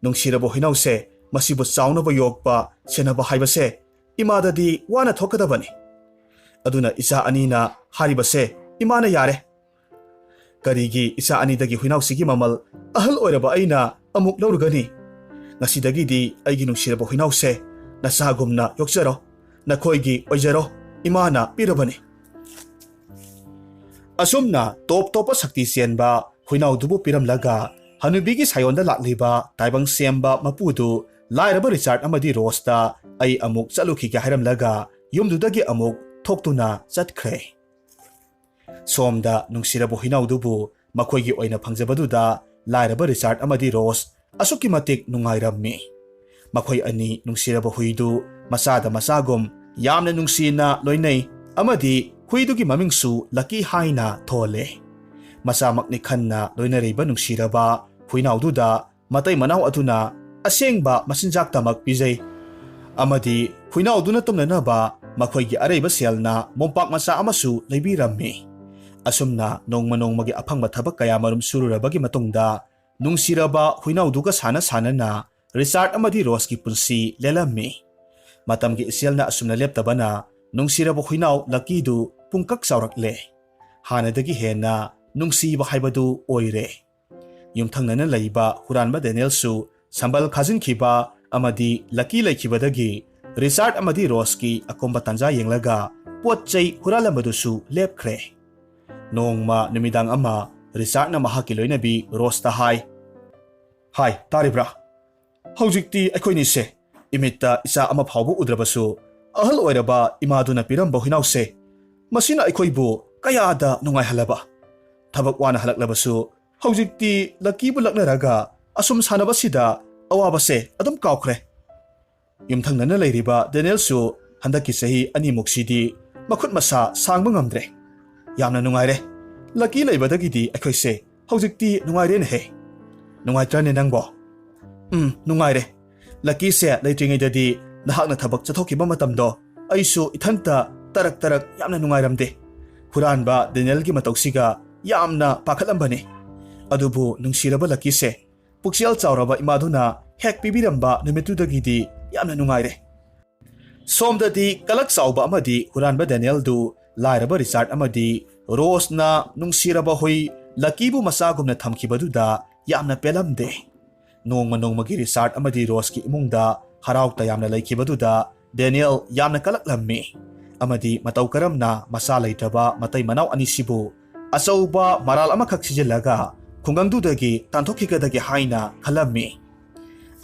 ꯅꯨꯡꯁꯤꯔꯕ ꯍꯨꯏꯅꯥꯎꯁꯦ, ꯃꯁꯤꯕꯨ ꯆꯥꯎꯅꯕ ꯌꯣꯛꯄ, ꯁꯦꯟꯅꯕ ꯍꯥꯏꯕꯁꯦ ꯏꯃꯥꯗꯗꯤ ꯋꯥꯅ ꯊꯣꯛꯀꯗꯕꯅꯤ꯫ ꯑꯗꯨꯅ ꯏꯆꯥ ꯑꯅꯤꯅ ꯍꯥꯏꯔꯤꯕꯁꯦ ꯏꯃꯥꯅ ꯌꯥꯔꯦ꯫ ꯀꯔꯤꯒꯤ ꯏꯆꯥ ꯑꯅꯤꯗꯒꯤ ꯍꯨꯏꯅꯥꯎꯁꯤꯒꯤ ꯃꯃꯜ ꯑꯍꯜ ꯑꯣꯏꯔꯕ ꯑꯩꯅ ꯑꯃꯨꯛ ꯂꯧꯔꯨꯒꯅꯤ? ꯉꯁꯤꯗꯒꯤꯗꯤ ꯑꯩꯒꯤ ꯅꯨꯡꯁꯤꯔꯕ ꯍꯨꯏꯅꯥꯎꯁꯦ ꯅꯆꯥꯒꯨꯝꯅ ꯌꯣꯛꯆꯔꯣ, ꯅꯈꯣꯏꯒꯤ ꯑꯣꯏꯖꯔꯣ, ꯏꯃꯥꯅ ꯄꯤꯔꯕꯅꯤ꯫ ꯑꯁꯨꯝꯅ ꯇꯣꯞ ꯇꯣꯞꯄ ꯁꯛꯇꯤ ꯆꯦꯟꯕ ꯍꯨꯏꯅꯥꯎꯗꯨꯕꯨ ꯄꯤꯔꯝꯂꯒ ꯍꯅꯨꯕꯤꯒꯤ ꯁꯥꯌꯣꯟꯗ ꯂꯥꯛꯂꯤꯕ ꯇꯥꯏꯕꯪ ꯁꯦꯝꯕ ꯃꯄꯨꯗꯨ ꯂꯥꯏꯔꯕ ꯔꯤꯆꯥꯔꯗ ꯑꯃꯗꯤ ꯔꯣꯁꯇ "ꯑꯩ ꯑꯃꯨꯛ ꯆꯠꯂꯨꯈꯤꯒꯦ" ꯍꯥꯏꯔꯝꯂꯒ ꯌꯨꯝꯗꯨꯗꯒꯤ ꯑꯃꯨꯛ ꯊꯣꯛꯇꯨꯅ ꯆꯠꯈ꯭ꯔꯦ꯫ ꯁꯣꯝꯗ ꯅꯨꯡꯁꯤꯔꯕ ꯍꯨꯏꯅꯥꯎꯗꯨꯕꯨ ꯃꯈꯣꯏꯒꯤ ꯑꯣꯏꯅ ꯐꯪꯖꯕꯗꯨꯗ ꯂꯥꯏꯔꯕ ꯔꯤꯆꯥꯔꯗ ꯑꯃꯗꯤ ꯔꯣꯁ ꯑꯁꯨꯛꯀꯤ ꯃꯇꯤꯛ ꯅꯨꯡꯉꯥꯏꯔꯝꯃꯤ꯫ ꯃꯈꯣꯏ ꯑꯅꯤ ꯅꯨꯡꯁꯤꯔꯕ ꯍꯨꯏꯗꯨ ꯃꯆꯥꯗ ꯃꯆꯥꯒꯨꯝ ꯌꯥꯝꯅ ꯅꯨꯡꯁꯤꯅ ꯂꯣꯏꯅꯩ ꯑꯃꯗꯤ ꯍꯨꯏꯗꯨꯒꯤ ꯃꯃꯤꯡꯁꯨ ꯂꯛꯀꯤ ꯍꯥꯏꯅ ꯊꯣꯜꯂꯦ꯫ ꯃꯆꯥꯃꯛꯅꯤ ꯈꯟꯅ ꯂꯣꯏꯅꯔꯤꯕ ꯅꯨꯡꯁꯤꯔꯕ ꯍꯨꯏꯅꯥꯎꯗꯨꯗ ꯃꯇꯩ ꯃꯅꯥꯎ ꯑꯗꯨꯅ ꯑꯁꯦꯡꯕ ꯃꯆꯤꯟꯖꯥꯛꯇꯃꯛ ꯄꯤꯖꯩ ꯑꯃꯗꯤ ꯍꯨꯏꯅꯥꯎꯗꯨꯅ ꯇꯨꯝꯅꯅꯕ ꯃꯈꯣꯏꯒꯤ ꯑꯔꯩꯕ ꯁꯦꯜꯅ ꯃꯣꯝꯄꯥꯛ ꯃꯆꯥ ꯑꯃꯁꯨ ꯂꯩꯕꯤꯔꯝꯃꯤ꯫ ꯑꯁꯨꯝꯅ ꯅꯣꯡꯃ ꯅꯣꯡꯃꯒꯤ ꯑꯐꯪꯕ ꯊꯕꯛ ꯀꯌꯥꯃꯔꯨꯝ ꯁꯨꯔꯨꯔꯕꯒꯤ ꯃꯇꯨꯡꯗ ꯅꯨꯡꯁꯤꯔꯕ ꯍꯨꯏꯅꯥꯎꯗꯨꯒ ꯁꯥꯟꯅ ꯁꯥꯟꯅꯅ ꯔꯤꯆꯥꯔꯗ ꯑꯃꯗꯤ ꯔꯣꯁꯀꯤ ꯄꯨꯟꯁꯤ ꯂꯦꯜꯂꯝꯃꯤ꯫ ꯃꯇꯝꯒꯤ ꯏꯆꯦꯜꯅ ꯑꯁꯨꯝꯅ ꯂꯦꯞꯇꯕꯅ ꯅꯨꯡꯁꯤꯔꯕ ꯍꯨꯏꯅꯥꯎ ꯂꯛꯀꯤꯗꯨ ꯄꯨꯡꯀꯛ ꯆꯥꯎꯔꯛꯂꯦ꯫ ꯍꯥꯟꯅꯗꯒꯤ ꯍꯦꯟꯅ ꯅꯨꯡꯁꯤꯕ ꯍꯥꯏꯕꯗꯨ ꯑꯣꯏꯔꯦ꯫ ꯌꯨꯝꯊꯪꯅꯅ ꯂꯩꯕ ꯍꯨꯔꯥꯟꯕ ꯗꯦꯅꯤꯌꯦꯜꯁꯨ ꯁꯝꯕꯜ ꯈꯥꯖꯤꯟꯈꯤꯕ ꯑꯃꯗꯤ ꯂꯛꯀꯤ ꯂꯩꯈꯤꯕꯗꯒꯤ ꯔꯤꯆꯥꯔꯗ ꯑꯃꯗꯤ ꯔꯣꯁꯀꯤ ꯑꯀꯣꯝꯕ ꯇꯥꯟꯖꯥ ꯌꯦꯡꯂꯒ ꯄꯣꯠ ꯆꯩ ꯍꯨꯔꯥꯜꯂꯝꯕꯗꯨꯁꯨ ꯂꯦꯞꯈ꯭ꯔꯦ꯫ ꯅꯣꯡꯃ ꯅꯨꯃꯤꯗꯥꯡ ꯑꯃ ꯔꯤꯆꯥꯔꯗꯅ ꯃꯍꯥꯛꯀꯤ ꯂꯣꯏꯅꯕꯤ ꯔꯣꯁꯇ ꯍꯥꯏ, "ꯍꯥꯏ, ꯇꯥꯔꯤꯕ꯭ꯔꯥ? ꯍꯧꯖꯤꯛꯇꯤ ꯑꯩꯈꯣꯏꯅꯤꯁꯦ ꯏꯃꯤꯠꯇ ꯏꯆꯥ ꯑꯃ ꯐꯥꯎꯕ ꯎꯗ꯭ꯔꯕꯁꯨ ꯑꯍꯜ ꯑꯣꯏꯔꯕ ꯏꯃꯥꯗꯨꯅ ꯄꯤꯔꯝꯕ ꯍꯨꯏꯅꯥꯎꯁꯦ, ꯃꯁꯤꯅ ꯑꯩꯈꯣꯏꯕꯨ ꯀꯌꯥꯗ ꯅꯨꯡꯉꯥꯏꯍꯜꯂꯕ꯫ ꯊꯕꯛ ꯋꯥꯅ ꯍꯜꯂꯛꯂꯕꯁꯨ ꯍꯧꯖꯤꯛꯇꯤ ꯂꯛꯀꯤꯕꯨ ꯂꯛꯅꯔꯒ ꯑꯁꯨꯝ ꯁꯥꯟꯅꯕꯁꯤꯗ ꯑꯋꯥꯕꯁꯦ ꯑꯗꯨꯝ ꯀꯥꯎꯈ꯭ꯔꯦ꯫" ꯌꯨꯝꯊꯪꯅꯅ ꯂꯩꯔꯤꯕ ꯗꯦꯅꯤꯌꯦꯜꯁꯨ ꯍꯟꯗꯛꯀꯤ ꯆꯍꯤ ꯑꯅꯤꯃꯨꯛꯁꯤꯗꯤ ꯃꯈꯨꯠ ꯃꯁꯥ ꯁꯥꯡꯕ ꯉꯝꯗ꯭ꯔꯦ꯫ "ꯌꯥꯝꯅ ꯅꯨꯡꯉꯥꯏꯔꯦ꯫ ꯂꯛꯀꯤ ꯂꯩꯕꯗꯒꯤꯗꯤ ꯑꯩꯈꯣꯏꯁꯦ ꯍꯧꯖꯤꯛꯇꯤ ꯅꯨꯡꯉꯥꯏꯔꯦꯅꯦꯍꯦ꯫ ꯅꯨꯡꯉꯥꯏꯇ꯭ꯔꯅꯦ ꯅꯪꯕꯣ?" "ꯎꯝ, ꯅꯨꯡꯉꯥꯏꯔꯦ꯫ ꯂꯛꯀꯤꯁꯦ ꯂꯩꯇ꯭ꯔꯤꯉꯩꯗꯗꯤ ꯅꯍꯥꯛꯅ ꯊꯕꯛ ꯆꯠꯊꯣꯛꯈꯤꯕ ꯃꯇꯝꯗꯣ ꯑꯩꯁꯨ ꯏꯊꯟꯇ ꯇꯔꯛ ꯇꯔꯛ ꯌꯥꯝꯅ ꯅꯨꯡꯉꯥꯏꯔꯝꯗꯦ꯫ ꯍꯨꯔꯥꯟꯕ ꯗꯦꯅꯤꯌꯦꯜꯒꯤ ꯃꯇꯧꯁꯤꯒ ꯌꯥꯝꯅ ꯄꯥꯈꯠꯂꯝꯕꯅꯤ꯫ ꯑꯗꯨꯕꯨ ꯅꯨꯡꯁꯤꯔꯕ ꯂꯛꯀꯤꯁꯦ, ꯄꯨꯛꯆꯦꯜ ꯆꯥꯎꯔꯕ ꯏꯃꯥꯗꯨꯅ ꯍꯦꯛ ꯄꯤꯕꯤꯔꯝꯕ ꯅꯨꯃꯤꯠꯇꯨꯗꯒꯤꯗꯤ ꯌꯥꯝꯅ ꯅꯨꯡꯉꯥꯏꯔꯦ꯫ ꯁꯣꯝꯗꯗꯤ ꯀꯂꯛ ꯆꯥꯎꯕ ꯑꯃꯗꯤ ꯍꯨꯔꯥꯟꯕ ꯗꯦꯅꯤꯌꯦꯜꯗꯨ ꯂꯥꯏꯔꯕ ꯔꯤꯆꯥꯔꯗ ꯑꯃꯗꯤ ꯔꯣꯁꯅ ꯅꯨꯡꯁꯤꯔꯕ ꯍꯨꯏ ꯂꯀꯤꯕꯨ ꯃꯆꯥꯒꯨꯝꯅ ꯊꯝꯈꯤꯕꯗꯨꯗ ꯌꯥꯝꯅ ꯄꯦꯜꯂꯝꯗꯦ꯫ ꯅꯣꯡꯃ ꯅꯣꯡꯃꯒꯤ ꯔꯤꯆꯥꯔꯗ ꯑꯃꯗꯤ ꯔꯣꯁꯀꯤ ꯏꯃꯨꯡꯗ ꯍꯔꯥꯎ ꯇꯌꯥꯝꯅ ꯂꯩꯈꯤꯕꯗꯨꯗ ꯗꯦꯅꯤꯌꯦꯜ ꯌꯥꯝꯅ ꯀꯂꯛꯂꯝꯃꯤ ꯑꯃꯗꯤ ꯃꯇꯧ ꯀꯔꯝꯅ ꯃꯆꯥ ꯂꯩꯇ꯭ꯔꯕ ꯃꯇꯩ ꯃꯅꯥꯎ ꯑꯅꯤꯁꯤꯕꯨ ꯑꯆꯧꯕ ꯃꯔꯥꯜ ꯑꯃꯈꯛ ꯁꯤꯖꯤꯜꯂꯒ ꯈꯨꯡꯒꯪꯗꯨꯗꯒꯤ ꯇꯥꯟꯊꯣꯛꯈꯤꯒꯗꯒꯦ ꯍꯥꯏꯅ ꯈꯜꯂꯝꯃꯤ꯫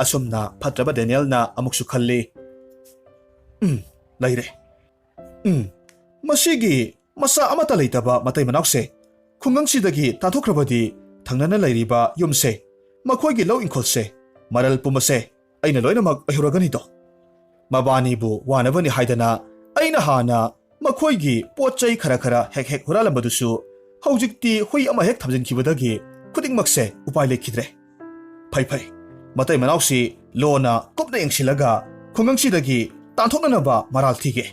ꯑꯁꯨꯝꯅ ꯐꯠꯇ꯭ꯔꯕ ꯗꯦꯅꯤꯌꯦꯜꯅ ꯑꯃꯨꯛꯁꯨ ꯈꯜꯂꯤ, "ꯎꯝ, ꯂꯩꯔꯦ꯫ ꯎꯝ, ꯃꯁꯤꯒꯤ ꯃꯆꯥ ꯑꯃꯠꯇ ꯂꯩꯇꯕ ꯃꯇꯩ ꯃꯅꯥꯎꯁꯦ ꯈꯨꯡꯒꯪꯁꯤꯗꯒꯤ ꯇꯥꯟꯊꯣꯛꯈ꯭ꯔꯕꯗꯤ ꯊꯪꯅꯅ ꯂꯩꯔꯤꯕ ꯌꯨꯝꯁꯦ, ꯃꯈꯣꯏꯒꯤ ꯂꯧ ꯏꯪꯈꯣꯜꯁꯦ, ꯃꯔꯜ ꯄꯨꯝꯕꯁꯦ ꯑꯩꯅ ꯂꯣꯏꯅꯃꯛ ꯑꯣꯏꯍꯧꯔꯒꯅꯤꯗꯣ꯫ ꯃꯕꯥꯅꯤꯕꯨ ꯋꯥꯅꯕꯅꯤ ꯍꯥꯏꯗꯅ ꯑꯩꯅ ꯍꯥꯟꯅ ꯃꯈꯣꯏꯒꯤ ꯄꯣꯠ ꯆꯩ ꯈꯔ ꯈꯔ ꯍꯦꯛ ꯍꯦꯛ ꯍꯨꯔꯥꯜꯂꯝꯕꯗꯨꯁꯨ ꯍꯧꯖꯤꯛꯇꯤ ꯍꯨꯏ ꯑꯃ ꯍꯦꯛ ꯊꯝꯖꯤꯟꯈꯤꯕꯗꯒꯤ ꯈꯨꯗꯤꯡꯃꯛꯁꯦ ꯎꯄꯥꯏ ꯂꯩꯈꯤꯗ꯭ꯔꯦ꯫ ꯐꯩ ꯐꯩ, ꯃꯇꯩ ꯃꯅꯥꯎꯁꯤ ꯂꯣꯟꯅ ꯀꯨꯞꯅ ꯌꯦꯡꯁꯤꯜꯂꯒ ꯈꯨꯡꯒꯪꯁꯤꯗꯒꯤ ꯇꯥꯟꯊꯣꯛꯅꯅꯕ ꯃꯔꯥꯜ ꯊꯤꯒꯦ"꯫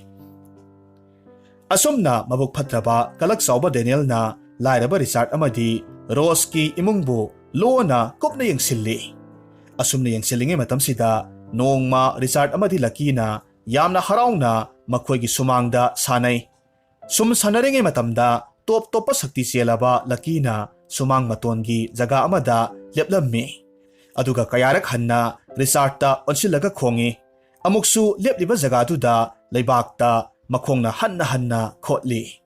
ꯑꯁꯨꯝꯅ ꯃꯕꯨꯛ ꯐꯠꯇ꯭ꯔꯕ ꯀꯂꯛ ꯆꯥꯎꯕ ꯗꯦꯅꯤꯌꯦꯜꯅ ꯂꯥꯏꯔꯕ ꯔꯤꯆꯥꯔꯗ ꯑꯃꯗꯤ ꯔꯣꯁꯀꯤ ꯏꯃꯨꯡꯕꯨ ꯂꯣꯟꯅ ꯀꯨꯞꯅ ꯌꯦꯡꯁꯤꯜꯂꯤ꯫ ꯑꯁꯨꯝꯅ ꯌꯦꯡꯁꯤꯜꯂꯤꯉꯩ ꯃꯇꯝꯁꯤꯗ ꯅꯣꯡꯃ ꯔꯤꯆꯥꯔꯗ ꯑꯃꯗꯤ ꯂꯀꯤꯅ ꯌꯥꯝꯅ ꯍꯔꯥꯎꯅ ꯃꯈꯣꯏꯒꯤ ꯁꯨꯃꯥꯡꯗ ꯁꯥꯟꯅꯩ꯫ ꯁꯨꯝ ꯁꯥꯟꯅꯔꯤꯉꯩ ꯃꯇꯝꯗ ꯇꯣꯞ ꯇꯣꯞꯄ ꯁꯛꯇꯤ ꯆꯦꯜꯂꯕ ꯂꯀꯤꯅ ꯁꯨꯃꯥꯡ ꯃꯇꯣꯟꯒꯤ ꯖꯒꯥ ꯑꯃꯗ ꯂꯦꯞꯂꯝꯃꯤ꯫ ꯑꯗꯨꯒ ꯀꯌꯥꯔꯛ ꯍꯟꯅ ꯔꯤꯆꯥꯔꯗꯇ ꯑꯣꯟꯁꯤꯜꯂꯒ ꯈꯣꯡꯏ꯫ ꯑꯃꯨꯛꯁꯨ ꯂꯦꯞꯂꯤꯕ ꯖꯒꯥꯗꯨꯗ ꯂꯩꯕꯥꯛꯇ ꯃꯈꯣꯡꯅ ꯍꯟꯅ ꯍꯟꯅ ꯈꯣꯠꯂꯤ꯫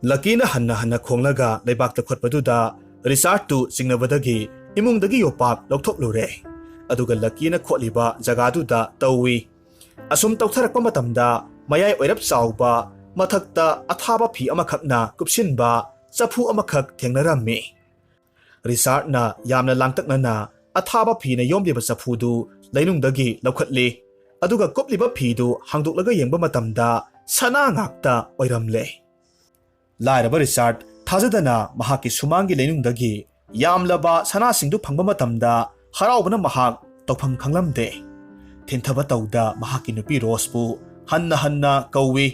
ꯂꯀꯤꯅ ꯍꯟꯅ ꯍꯟꯅ ꯈꯣꯡꯂꯒ ꯂꯩꯕꯥꯛꯇ ꯈꯣꯠꯄꯗꯨꯗ ꯔꯤꯆꯥꯔꯗꯇꯨ ꯆꯤꯡꯅꯕꯗꯒꯤ ꯏꯃꯨꯡꯗꯒꯤ ꯌꯣꯄꯥꯛ ꯂꯧꯊꯣꯛꯂꯨꯔꯦ꯫ ꯑꯗꯨꯒ ꯂꯀꯤꯅ ꯈꯣꯠꯂꯤꯕ ꯖꯒꯥꯗꯨꯗ ꯇꯧꯏ꯫ ꯑꯁꯨꯝ ꯇꯧꯊꯔꯛꯄ ꯃꯇꯝꯗ ꯃꯌꯥꯏ ꯑꯣꯏꯔꯞ ꯆꯥꯎꯕ, ꯃꯊꯛꯇ ꯑꯊꯥꯕ ꯐꯤ ꯑꯃꯈꯛꯅ ꯀꯨꯞꯁꯤꯟꯕ ꯆꯐꯨ ꯑꯃꯈꯛ ꯊꯦꯡꯅꯔꯝꯃꯤ꯫ ꯔꯤꯆꯥꯔꯗꯅ ꯌꯥꯝꯅ ꯂꯥꯡꯇꯛꯅꯅ ꯑꯊꯥꯕ ꯐꯤꯅ ꯌꯣꯝꯂꯤꯕ ꯆꯐꯨꯗꯨ ꯂꯩꯅꯨꯡꯗꯒꯤ ꯂꯧꯈꯠꯂꯤ꯫ ꯑꯗꯨꯒ ꯀꯨꯞꯂꯤꯕ ꯐꯤꯗꯨ ꯍꯥꯡꯗꯣꯛꯂꯒ ꯌꯦꯡꯕ ꯃꯇꯝꯗ ꯁꯅꯥ ꯉꯥꯛꯇ ꯑꯣꯏꯔꯝꯂꯦ꯫ ꯂꯥꯏꯔꯕ ꯔꯤꯆꯥꯔꯗ ꯊꯥꯖꯗꯅ ꯃꯍꯥꯛꯀꯤ ꯁꯨꯃꯥꯡꯒꯤ ꯂꯩꯅꯨꯡꯗꯒꯤ ꯌꯥꯝꯂꯕ ꯁꯅꯥꯁꯤꯡꯗꯨ ꯐꯪꯕ ꯃꯇꯝꯗ ꯍꯔꯥꯎꯕꯅ ꯃꯍꯥꯛ ꯇꯧꯐꯝ ꯈꯪꯂꯝꯗꯦ꯫ ꯊꯤꯟꯊꯕ ꯇꯧꯗ ꯃꯍꯥꯛꯀꯤ ꯅꯨꯄꯤ ꯔꯣꯁꯄꯨ ꯍꯟꯅ ꯍꯟꯅ ꯀꯧꯏ꯫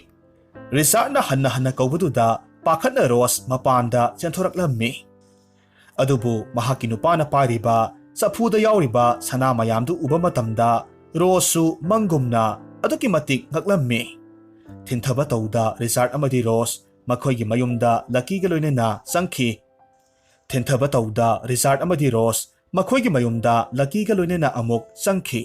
ꯔꯤꯆꯥꯔꯗꯅ ꯍꯟꯅ ꯍꯟꯅ ꯀꯧꯕꯗꯨꯗ ꯄꯥꯈꯠꯅ ꯔꯣꯁ ꯃꯄꯥꯟꯗ ꯆꯦꯟꯊꯣꯔꯛꯂꯝꯃꯤ꯫ ꯑꯗꯨꯕꯨ ꯃꯍꯥꯛꯀꯤ ꯅꯨꯄꯥꯅ ꯄꯥꯏꯔꯤꯕ ꯆꯐꯨꯗ ꯌꯥꯎꯔꯤꯕ ꯁꯅꯥ ꯃꯌꯥꯝꯗꯨ ꯎꯕ ꯃꯇꯝꯗ ꯔꯣꯁꯁꯨ ꯃꯪꯒꯨꯝꯅ ꯑꯗꯨꯛꯀꯤ ꯃꯇꯤꯛ ꯉꯛꯂꯝꯃꯤ꯫ ꯊꯤꯟꯊꯕ ꯇꯧꯗ ꯔꯤꯆꯥꯔꯗ ꯑꯃꯗꯤ ꯔꯣꯁ ꯃꯈꯣꯏꯒꯤ ꯃꯌꯨꯝꯗ ꯂꯛꯀꯤꯒ ꯂꯣꯏꯅꯅ ꯆꯪꯈꯤ꯫ ꯊꯤꯟꯊꯕ ꯇꯧꯗ ꯔꯤꯆꯥꯔꯗ ꯑꯃꯗꯤ ꯔꯣꯁ ꯃꯈꯣꯏꯒꯤ ꯃꯌꯨꯝꯗ ꯂꯛꯀꯤꯒ ꯂꯣꯏꯅꯅ ꯑꯃꯨꯛ ꯆꯪꯈꯤ꯫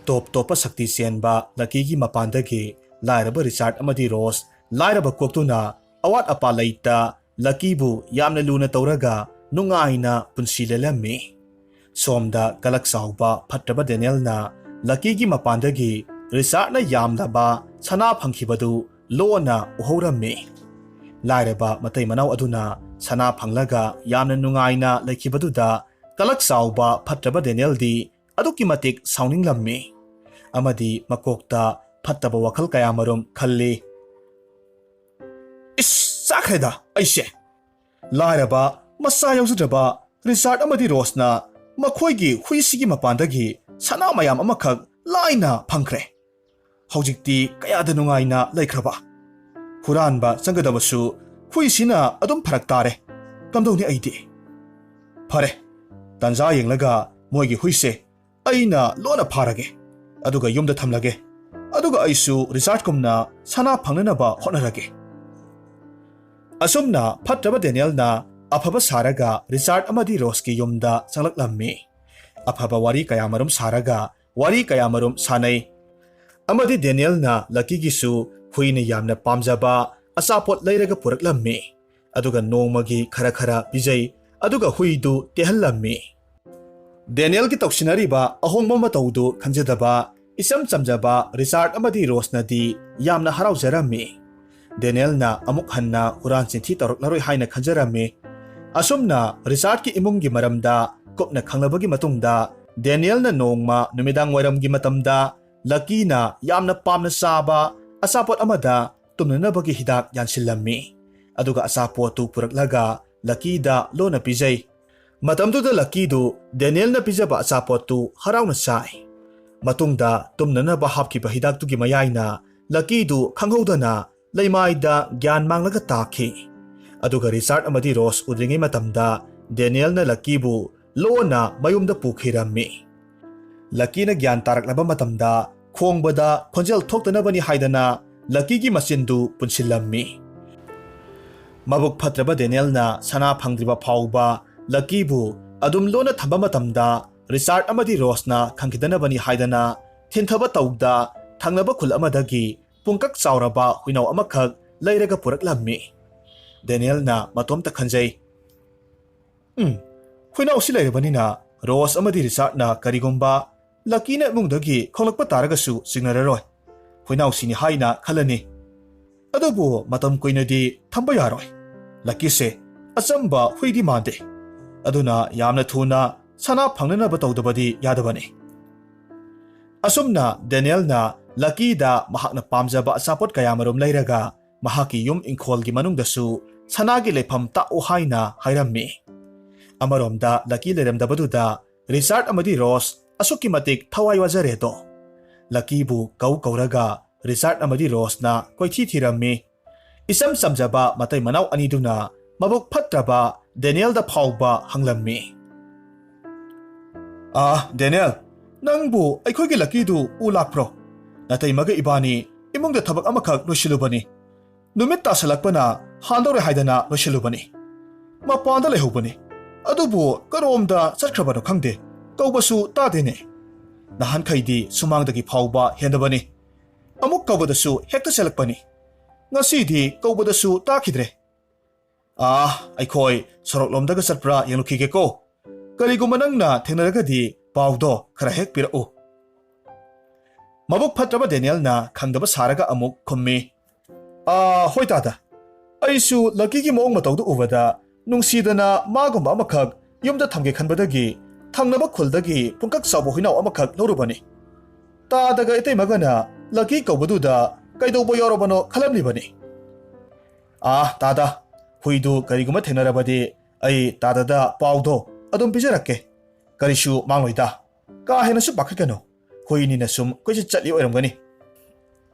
ꯇꯣꯞ ꯇꯣꯞꯄ ꯁꯛꯇꯤ ꯆꯦꯟꯕ ꯂꯛꯀꯤꯒꯤ ꯃꯄꯥꯟꯗꯒꯤ ꯂꯥꯏꯔꯕ ꯔꯤꯆꯥꯔꯗ ꯑꯃꯗꯤ ꯔꯣꯁ ꯂꯥꯏꯔꯕ ꯀꯣꯛꯇꯨꯅ ꯑꯋꯥꯠ ꯑꯄꯥ ꯂꯩꯇ ꯂꯛꯀꯤꯕꯨ ꯌꯥꯝꯅ ꯂꯨꯅ ꯇꯧꯔꯒ ꯅꯨꯡꯉꯥꯏꯅ ꯄꯨꯟꯁꯤ ꯂꯦꯜꯂꯝꯃꯤ꯫ ꯁꯣꯝꯗ ꯀꯂꯛ ꯆꯥꯎꯕ ꯐꯠꯇ꯭ꯔꯕ ꯗꯦꯅꯤꯌꯦꯜꯅ ꯂꯛꯀꯤꯒꯤ ꯃꯄꯥꯟꯗꯒꯤ ꯔꯤꯆꯥꯔꯗꯅ ꯌꯥꯝꯂꯕ ꯁꯅꯥ ꯐꯪꯈꯤꯕꯗꯨ ꯂꯣꯟꯅ ꯎꯍꯧꯔꯝꯃꯤ꯫ ꯂꯥꯏꯔꯕ ꯃꯇꯩ ꯃꯅꯥꯎ ꯑꯗꯨꯅ ꯁꯅꯥ ꯐꯪꯂꯒ ꯌꯥꯝꯅ ꯅꯨꯡꯉꯥꯏꯅ ꯂꯩꯈꯤꯕꯗꯨꯗ ꯀꯂꯛ ꯆꯥꯎꯕ ꯐꯠꯇ꯭ꯔꯕ ꯗꯦꯅꯤꯌꯦꯜꯗꯤ ꯑꯗꯨꯛꯀꯤ ꯃꯇꯤꯛ ꯁꯥꯎꯅꯤꯡꯂꯝꯃꯤ ꯑꯃꯗꯤ ꯃꯀꯣꯛꯇ ꯐꯠꯇꯕ ꯋꯥꯈꯜ ꯀꯌꯥꯃꯔꯨꯝ ꯈꯜꯂꯤ꯫ "ꯏꯁ, ꯆꯥꯈ꯭ꯔꯦꯗ ꯑꯩꯁꯦ! ꯂꯥꯏꯔꯕ, ꯃꯆꯥ ꯌꯥꯎꯖꯗ꯭ꯔꯕ ꯔꯤꯆꯥꯔꯗ ꯑꯃꯗꯤ ꯔꯣꯁꯅ ꯃꯈꯣꯏꯒꯤ ꯍꯨꯏꯁꯤꯒꯤ ꯃꯄꯥꯟꯗꯒꯤ ꯁꯅꯥ ꯃꯌꯥꯝ ꯑꯃꯈꯛ ꯂꯥꯏꯅ ꯐꯪꯈ꯭ꯔꯦ꯫ ꯍꯧꯖꯤꯛꯇꯤ ꯀꯌꯥꯗ ꯅꯨꯡꯉꯥꯏꯅ ꯂꯩꯈ꯭ꯔꯕ! ꯍꯨꯔꯥꯟꯕ ꯆꯪꯒꯗꯕꯁꯨ ꯍꯨꯏꯁꯤꯅ ꯑꯗꯨꯝ ꯐꯔꯛ ꯇꯥꯔꯦ꯫ ꯀꯝꯗꯧꯅꯤ ꯑꯩꯗꯤ? ꯐꯔꯦ, ꯇꯟꯖꯥ ꯌꯦꯡꯂꯒ ꯃꯣꯏꯒꯤ ꯍꯨꯏꯁꯦ ꯑꯩꯅ ꯂꯣꯟꯅ ꯐꯥꯔꯒꯦ, ꯑꯗꯨꯒ ꯌꯨꯝꯗ ꯊꯝꯂꯒꯦ꯫ ꯑꯗꯨꯒ ꯑꯩꯁꯨ ꯔꯤꯆꯥꯔꯗꯀꯨꯝꯅ ꯁꯅꯥ ꯐꯪꯅꯅꯕ ꯍꯣꯠꯅꯔꯒꯦ꯫" ꯑꯁꯨꯝꯅ ꯐꯠꯇ꯭ꯔꯕ ꯗꯦꯅꯤꯌꯦꯜꯅ ꯑꯐꯕ ꯁꯥꯔꯒ ꯔꯤꯆꯥꯔꯗ ꯑꯃꯗꯤ ꯔꯣꯁꯀꯤ ꯌꯨꯝꯗ ꯆꯪꯂꯛꯂꯝꯃꯤ꯫ ꯑꯐꯕ ꯋꯥꯔꯤ ꯀꯌꯥꯃꯔꯨꯝ ꯁꯥꯔꯒ ꯋꯥꯔꯤ ꯀꯌꯥꯃꯔꯨꯝ ꯁꯥꯟꯅꯩ꯫ ꯑꯃꯗꯤ ꯗꯦꯅꯤꯌꯦꯜꯅ ꯂꯛꯀꯤꯒꯤꯁꯨ ꯍꯨꯏꯅ ꯌꯥꯝꯅ ꯄꯥꯝꯖꯕ ꯑꯆꯥꯄꯣꯠ ꯂꯩꯔꯒ ꯄꯨꯔꯛꯂꯝꯃꯤ꯫ ꯑꯗꯨꯒ ꯅꯣꯡꯃꯒꯤ ꯈꯔ ꯈꯔ ꯄꯤꯖꯩ꯫ ꯑꯗꯨꯒ ꯍꯨꯏꯗꯨ ꯇꯦꯍꯜꯂꯝꯃꯤ꯫ ꯗꯦꯅꯤꯌꯦꯜꯒꯤ ꯇꯧꯁꯤꯟꯅꯔꯤꯕ ꯑꯍꯣꯡꯕ ꯃꯇꯧꯗꯨ ꯈꯪꯖꯗꯕ ꯏꯆꯝ ꯆꯝꯖꯕ ꯔꯤꯆꯥꯔꯗ ꯑꯃꯗꯤ ꯔꯣꯁꯅꯗꯤ ꯌꯥꯝꯅ ꯍꯔꯥꯎꯖꯔꯝꯃꯤ꯫ ꯗꯦꯅꯤꯌꯦꯜꯅ ꯑꯃꯨꯛ ꯍꯟꯅ ꯍꯨꯔꯥꯟ ꯆꯤꯟꯊꯤ ꯇꯧꯔꯛꯂꯔꯣꯏ ꯍꯥꯏꯅ ꯈꯟꯖꯔꯝꯃꯤ꯫ ꯑꯁꯨꯝꯅ ꯔꯤꯆꯥꯔꯗꯀꯤ ꯏꯃꯨꯡꯒꯤ ꯃꯔꯝꯗ ꯀꯨꯞꯅ ꯈꯪꯂꯕꯒꯤ ꯃꯇꯨꯡꯗ, ꯗꯦꯅꯤꯌꯦꯜꯅ ꯅꯣꯡꯃ ꯅꯨꯃꯤꯗꯥꯡ ꯋꯥꯏꯔꯝꯒꯤ ꯃꯇꯝꯗ ꯂꯛꯀꯤꯅ ꯌꯥꯝꯅ ꯄꯥꯝꯅ ꯆꯥꯕ ꯑꯆꯥꯄꯣꯠ ꯑꯃꯗ ꯇꯨꯝꯅꯅꯕꯒꯤ ꯍꯤꯗꯥꯛ ꯌꯥꯟꯁꯤꯜꯂꯝꯃꯤ꯫ ꯑꯗꯨꯒ ꯑꯆꯥꯄꯣꯠꯇꯨ ꯄꯨꯔꯛꯂꯒ ꯂꯛꯀꯤꯗ ꯂꯣꯟꯅ ꯄꯤꯖꯩ꯫ ꯃꯇꯝꯗꯨꯗ ꯂꯛꯀꯤꯗꯨ ꯗꯦꯅꯤꯌꯦꯜꯅ ꯄꯤꯖꯕ ꯑꯆꯥꯄꯣꯠꯇꯨ ꯍꯔꯥꯎꯅ ꯆꯥꯏ꯫ ꯃꯇꯨꯡꯗ ꯇꯨꯝꯅꯅꯕ ꯍꯥꯞꯈꯤꯕ ꯍꯤꯗꯥꯛꯇꯨꯒꯤ ꯃꯌꯥꯏꯅ ꯂꯛꯀꯤꯗꯨ ꯈꯪꯍꯧꯗꯅ ꯂꯩꯃꯥꯏꯗ ꯒ꯭ꯌꯥꯟ ꯃꯥꯡꯂꯒ ꯇꯥꯈꯤ꯫ ꯑꯗꯨꯒ ꯔꯤꯆꯥꯔꯗ ꯑꯃꯗꯤ ꯔꯣꯁ ꯎꯗ꯭ꯔꯤꯉꯩ ꯃꯇꯝꯗ ꯗꯦꯅꯤꯌꯦꯜꯅ ꯂꯛꯀꯤꯕꯨ ꯂꯣꯟꯅ ꯃꯌꯨꯝꯗ ꯄꯨꯈꯤꯔꯝꯃꯤ꯫ ꯂꯀꯤꯅ ꯒ꯭ꯌꯥꯟ ꯇꯥꯔꯛꯂꯕ ꯃꯇꯝꯗ ꯈꯣꯡꯕꯗ ꯈꯣꯟꯖꯦꯜ ꯊꯣꯛꯇꯅꯕꯅꯤ ꯍꯥꯏꯗꯅ ꯂꯀꯤꯒꯤ ꯃꯆꯤꯟꯗꯨ ꯄꯨꯟꯁꯤꯜꯂꯝꯃꯤ꯫ ꯃꯕꯨꯛ ꯐꯠꯇ꯭ꯔꯕ ꯗꯦꯅꯤꯌꯦꯜꯅ ꯁꯅꯥ ꯐꯪꯗ꯭ꯔꯤꯕ ꯐꯥꯎꯕ ꯂꯀꯤꯕꯨ ꯑꯗꯨꯝ ꯂꯣꯟꯅ ꯊꯝꯕ ꯃꯇꯝꯗ ꯔꯤꯆꯥꯔꯗ ꯑꯃꯗꯤ ꯔꯣꯁꯅ ꯈꯪꯈꯤꯗꯅꯕꯅꯤ ꯍꯥꯏꯗꯅ ꯊꯤꯟꯊꯕ ꯇꯧꯗ ꯊꯪꯅꯕ ꯈꯨꯜ ꯑꯃꯗꯒꯤ ꯄꯨꯡꯀꯛ ꯆꯥꯎꯔꯕ ꯍꯨꯏꯅꯥꯎ ꯑꯃꯈꯛ ꯂꯩꯔꯒ ꯄꯨꯔꯛꯂꯝꯃꯤ꯫ ꯗꯦꯅꯤꯌꯦꯜꯅ ꯃꯇꯣꯝꯇ ꯈꯟꯖꯩ, "ꯎꯝ, ꯍꯨꯏꯅꯥꯎꯁꯤ ꯂꯩꯔꯕꯅꯤꯅ ꯔꯣꯁ ꯑꯃꯗꯤ ꯔꯤꯆꯥꯔꯗꯅ ꯀꯔꯤꯒꯨꯝꯕ ꯂꯀꯤꯅ ꯏꯃꯨꯡꯗꯒꯤ ꯈꯣꯡꯂꯛꯄ ꯇꯥꯔꯒꯁꯨ ꯆꯤꯡꯅꯔꯔꯣꯏ꯫ ꯍꯨꯏꯅꯥꯎꯁꯤꯅꯤ ꯍꯥꯏꯅ ꯈꯜꯂꯅꯤ꯫ ꯑꯗꯨꯕꯨ ꯃꯇꯝ ꯀꯨꯏꯅꯗꯤ ꯊꯝꯕ ꯌꯥꯔꯣꯏ꯫ ꯂꯀꯤꯁꯦ ꯑꯆꯝꯕ ꯍꯨꯏꯗꯤ ꯃꯥꯟꯗꯦ꯫ ꯑꯗꯨꯅ ꯌꯥꯝꯅ ꯊꯨꯅ ꯁꯅꯥ ꯐꯪꯅꯅꯕ ꯇꯧꯗꯕꯗꯤ ꯌꯥꯗꯕꯅꯤ"꯫ ꯑꯁꯨꯝꯅ ꯗꯦꯅꯤꯌꯦꯜꯅ ꯂꯀꯤꯗ ꯃꯍꯥꯛꯅ ꯄꯥꯝꯖꯕ ꯑꯆꯥꯄꯣꯠ ꯀꯌꯥꯃꯔꯨꯝ ꯂꯩꯔꯒ ꯃꯍꯥꯛꯀꯤ ꯌꯨꯝ ꯏꯪꯈꯣꯜꯒꯤ ꯃꯅꯨꯡꯗꯁꯨ ꯁꯅꯥꯒꯤ ꯂꯩꯐꯝ ꯇꯥꯛꯎ ꯍꯥꯏꯅ ꯍꯥꯏꯔꯝꯃꯤ꯫ ꯑꯃꯔꯣꯝꯗ ꯂꯀꯤ ꯂꯩꯔꯝꯗꯕꯗꯨꯗ ꯔꯤꯆꯥꯔꯗ ꯑꯃꯗꯤ ꯔꯣꯁ ꯑꯁꯨꯛꯀꯤ ꯃꯇꯤꯛ ꯊꯋꯥꯏ ꯋꯥꯖꯔꯦꯗꯣ꯫ ꯂꯀꯤꯕꯨ ꯀꯧ ꯀꯧꯔꯒ ꯔꯤꯆꯥꯔꯗ ꯑꯃꯗꯤ ꯔꯣꯁꯅ ꯀꯣꯏꯊꯤ ꯊꯤꯔꯝꯃꯤ꯫ ꯏꯆꯝ ꯆꯝꯖꯕ ꯃꯇꯩ ꯃꯅꯥꯎ ꯑꯅꯤꯗꯨꯅ ꯃꯕꯨꯛ ꯐꯠꯇ꯭ꯔꯕ ꯗꯦꯅꯤꯌꯦꯜꯗ ꯐꯥꯎꯕ ꯍꯪꯂꯝꯃꯤ꯫ "ꯑꯥ, ꯗꯦꯅꯤꯌꯦꯜ, ꯅꯪꯕꯨ ꯑꯩꯈꯣꯏꯒꯤ ꯂꯀꯤꯗꯨ ꯎ ꯂꯥꯛꯄ꯭ꯔꯣ? ꯅꯇꯩꯃꯒ ꯏꯕꯥꯅꯤ ꯏꯃꯨꯡꯗ ꯊꯕꯛ ꯑꯃꯈꯛ ꯂꯣꯏꯁꯤꯜꯂꯨꯕꯅꯤ꯫ ꯅꯨꯃꯤꯠ ꯇꯥꯁꯜꯂꯛꯄꯅ ꯍꯥꯟꯗꯧꯔꯦ ꯍꯥꯏꯗꯅ ꯂꯣꯏꯁꯤꯜꯂꯨꯕꯅꯤ꯫ ꯃꯄꯥꯟꯗ ꯂꯩꯍꯧꯕꯅꯤ꯫ ꯑꯗꯨꯕꯨ ꯀꯔꯣꯝꯗ ꯆꯠꯈ꯭ꯔꯕꯅꯣ ꯈꯪꯗꯦ꯫ ꯀꯧꯕꯁꯨ ꯇꯥꯗꯦꯅꯦ꯫ ꯅꯍꯥꯟꯈꯩꯗꯤ ꯁꯨꯃꯥꯡꯗꯒꯤ ꯐꯥꯎꯕ ꯍꯦꯟꯗꯕꯅꯤ꯫ ꯑꯃꯨꯛ ꯀꯧꯕꯗꯁꯨ ꯍꯦꯛꯇ ꯆꯦꯜꯂꯛꯄꯅꯤ꯫ ꯉꯁꯤꯗꯤ ꯀꯧꯕꯗꯁꯨ ꯇꯥꯈꯤꯗ꯭ꯔꯦ꯫ ꯑꯥ, ꯑꯩꯈꯣꯏ ꯁꯣꯔꯣꯛꯂꯣꯝꯗꯒ ꯆꯠꯄ꯭ꯔꯥ ꯌꯦꯡꯂꯨꯈꯤꯒꯦꯀꯣ꯫ ꯀꯔꯤꯒꯨꯝꯕ ꯅꯪꯅ ꯊꯦꯡꯅꯔꯒꯗꯤ ꯄꯥꯎꯗꯣ ꯈꯔ ꯍꯦꯛ ꯄꯤꯔꯛꯎ"꯫ ꯃꯕꯨꯛ ꯐꯠꯇ꯭ꯔꯕ ꯗꯦꯅꯤꯌꯦꯜꯅ ꯈꯪꯗꯕ ꯁꯥꯔꯒ ꯑꯃꯨꯛ ꯈꯨꯝꯃꯤ, "ꯑꯥ, ꯍꯣꯏ ꯇꯥꯗ, ꯑꯩꯁꯨ ꯂꯀꯤꯒꯤ ꯃꯑꯣꯡ ꯃꯇꯧꯗꯨ ꯎꯕꯗ ꯅꯨꯡꯁꯤꯗꯅ ꯃꯥꯒꯨꯝꯕ ꯑꯃꯈꯛ ꯌꯨꯝꯗ ꯊꯝꯒꯦ ꯈꯟꯕꯗꯒꯤ ꯊꯪꯅꯕ ꯈꯨꯜꯗꯒꯤ ꯄꯨꯡꯀꯛ ꯆꯥꯎꯕ ꯍꯨꯏꯅꯥꯎ ꯑꯃꯈꯛ ꯂꯧꯔꯨꯕꯅꯤ꯫ ꯇꯥꯗꯒ ꯏꯇꯩꯃꯒꯅ ꯂꯀꯤ ꯀꯧꯕꯗꯨꯗ ꯀꯩꯗꯧꯕ ꯌꯥꯎꯔꯕꯅꯣ ꯈꯜꯂꯝꯂꯤꯕꯅꯤ"꯫ "ꯑꯥ, ꯇꯥꯗ, ꯍꯨꯏꯗꯨ ꯀꯔꯤꯒꯨꯝꯕ ꯊꯦꯡꯅꯔꯕꯗꯤ ꯑꯩ ꯇꯥꯗꯗ ꯄꯥꯎꯗꯣ ꯑꯗꯨꯝ ꯄꯤꯖꯔꯛꯀꯦ꯫ ꯀꯔꯤꯁꯨ ꯃꯥꯡꯂꯣꯏꯗ꯫ ꯀꯥ ꯍꯦꯟꯅꯁꯨ ꯄꯥꯈꯠꯀꯅꯨ꯫ ꯍꯨꯏꯅꯤꯅ ꯁꯨꯝ ꯀꯣꯏꯆꯠ ꯆꯠꯂꯤ ꯑꯣꯏꯔꯝꯒꯅꯤ"꯫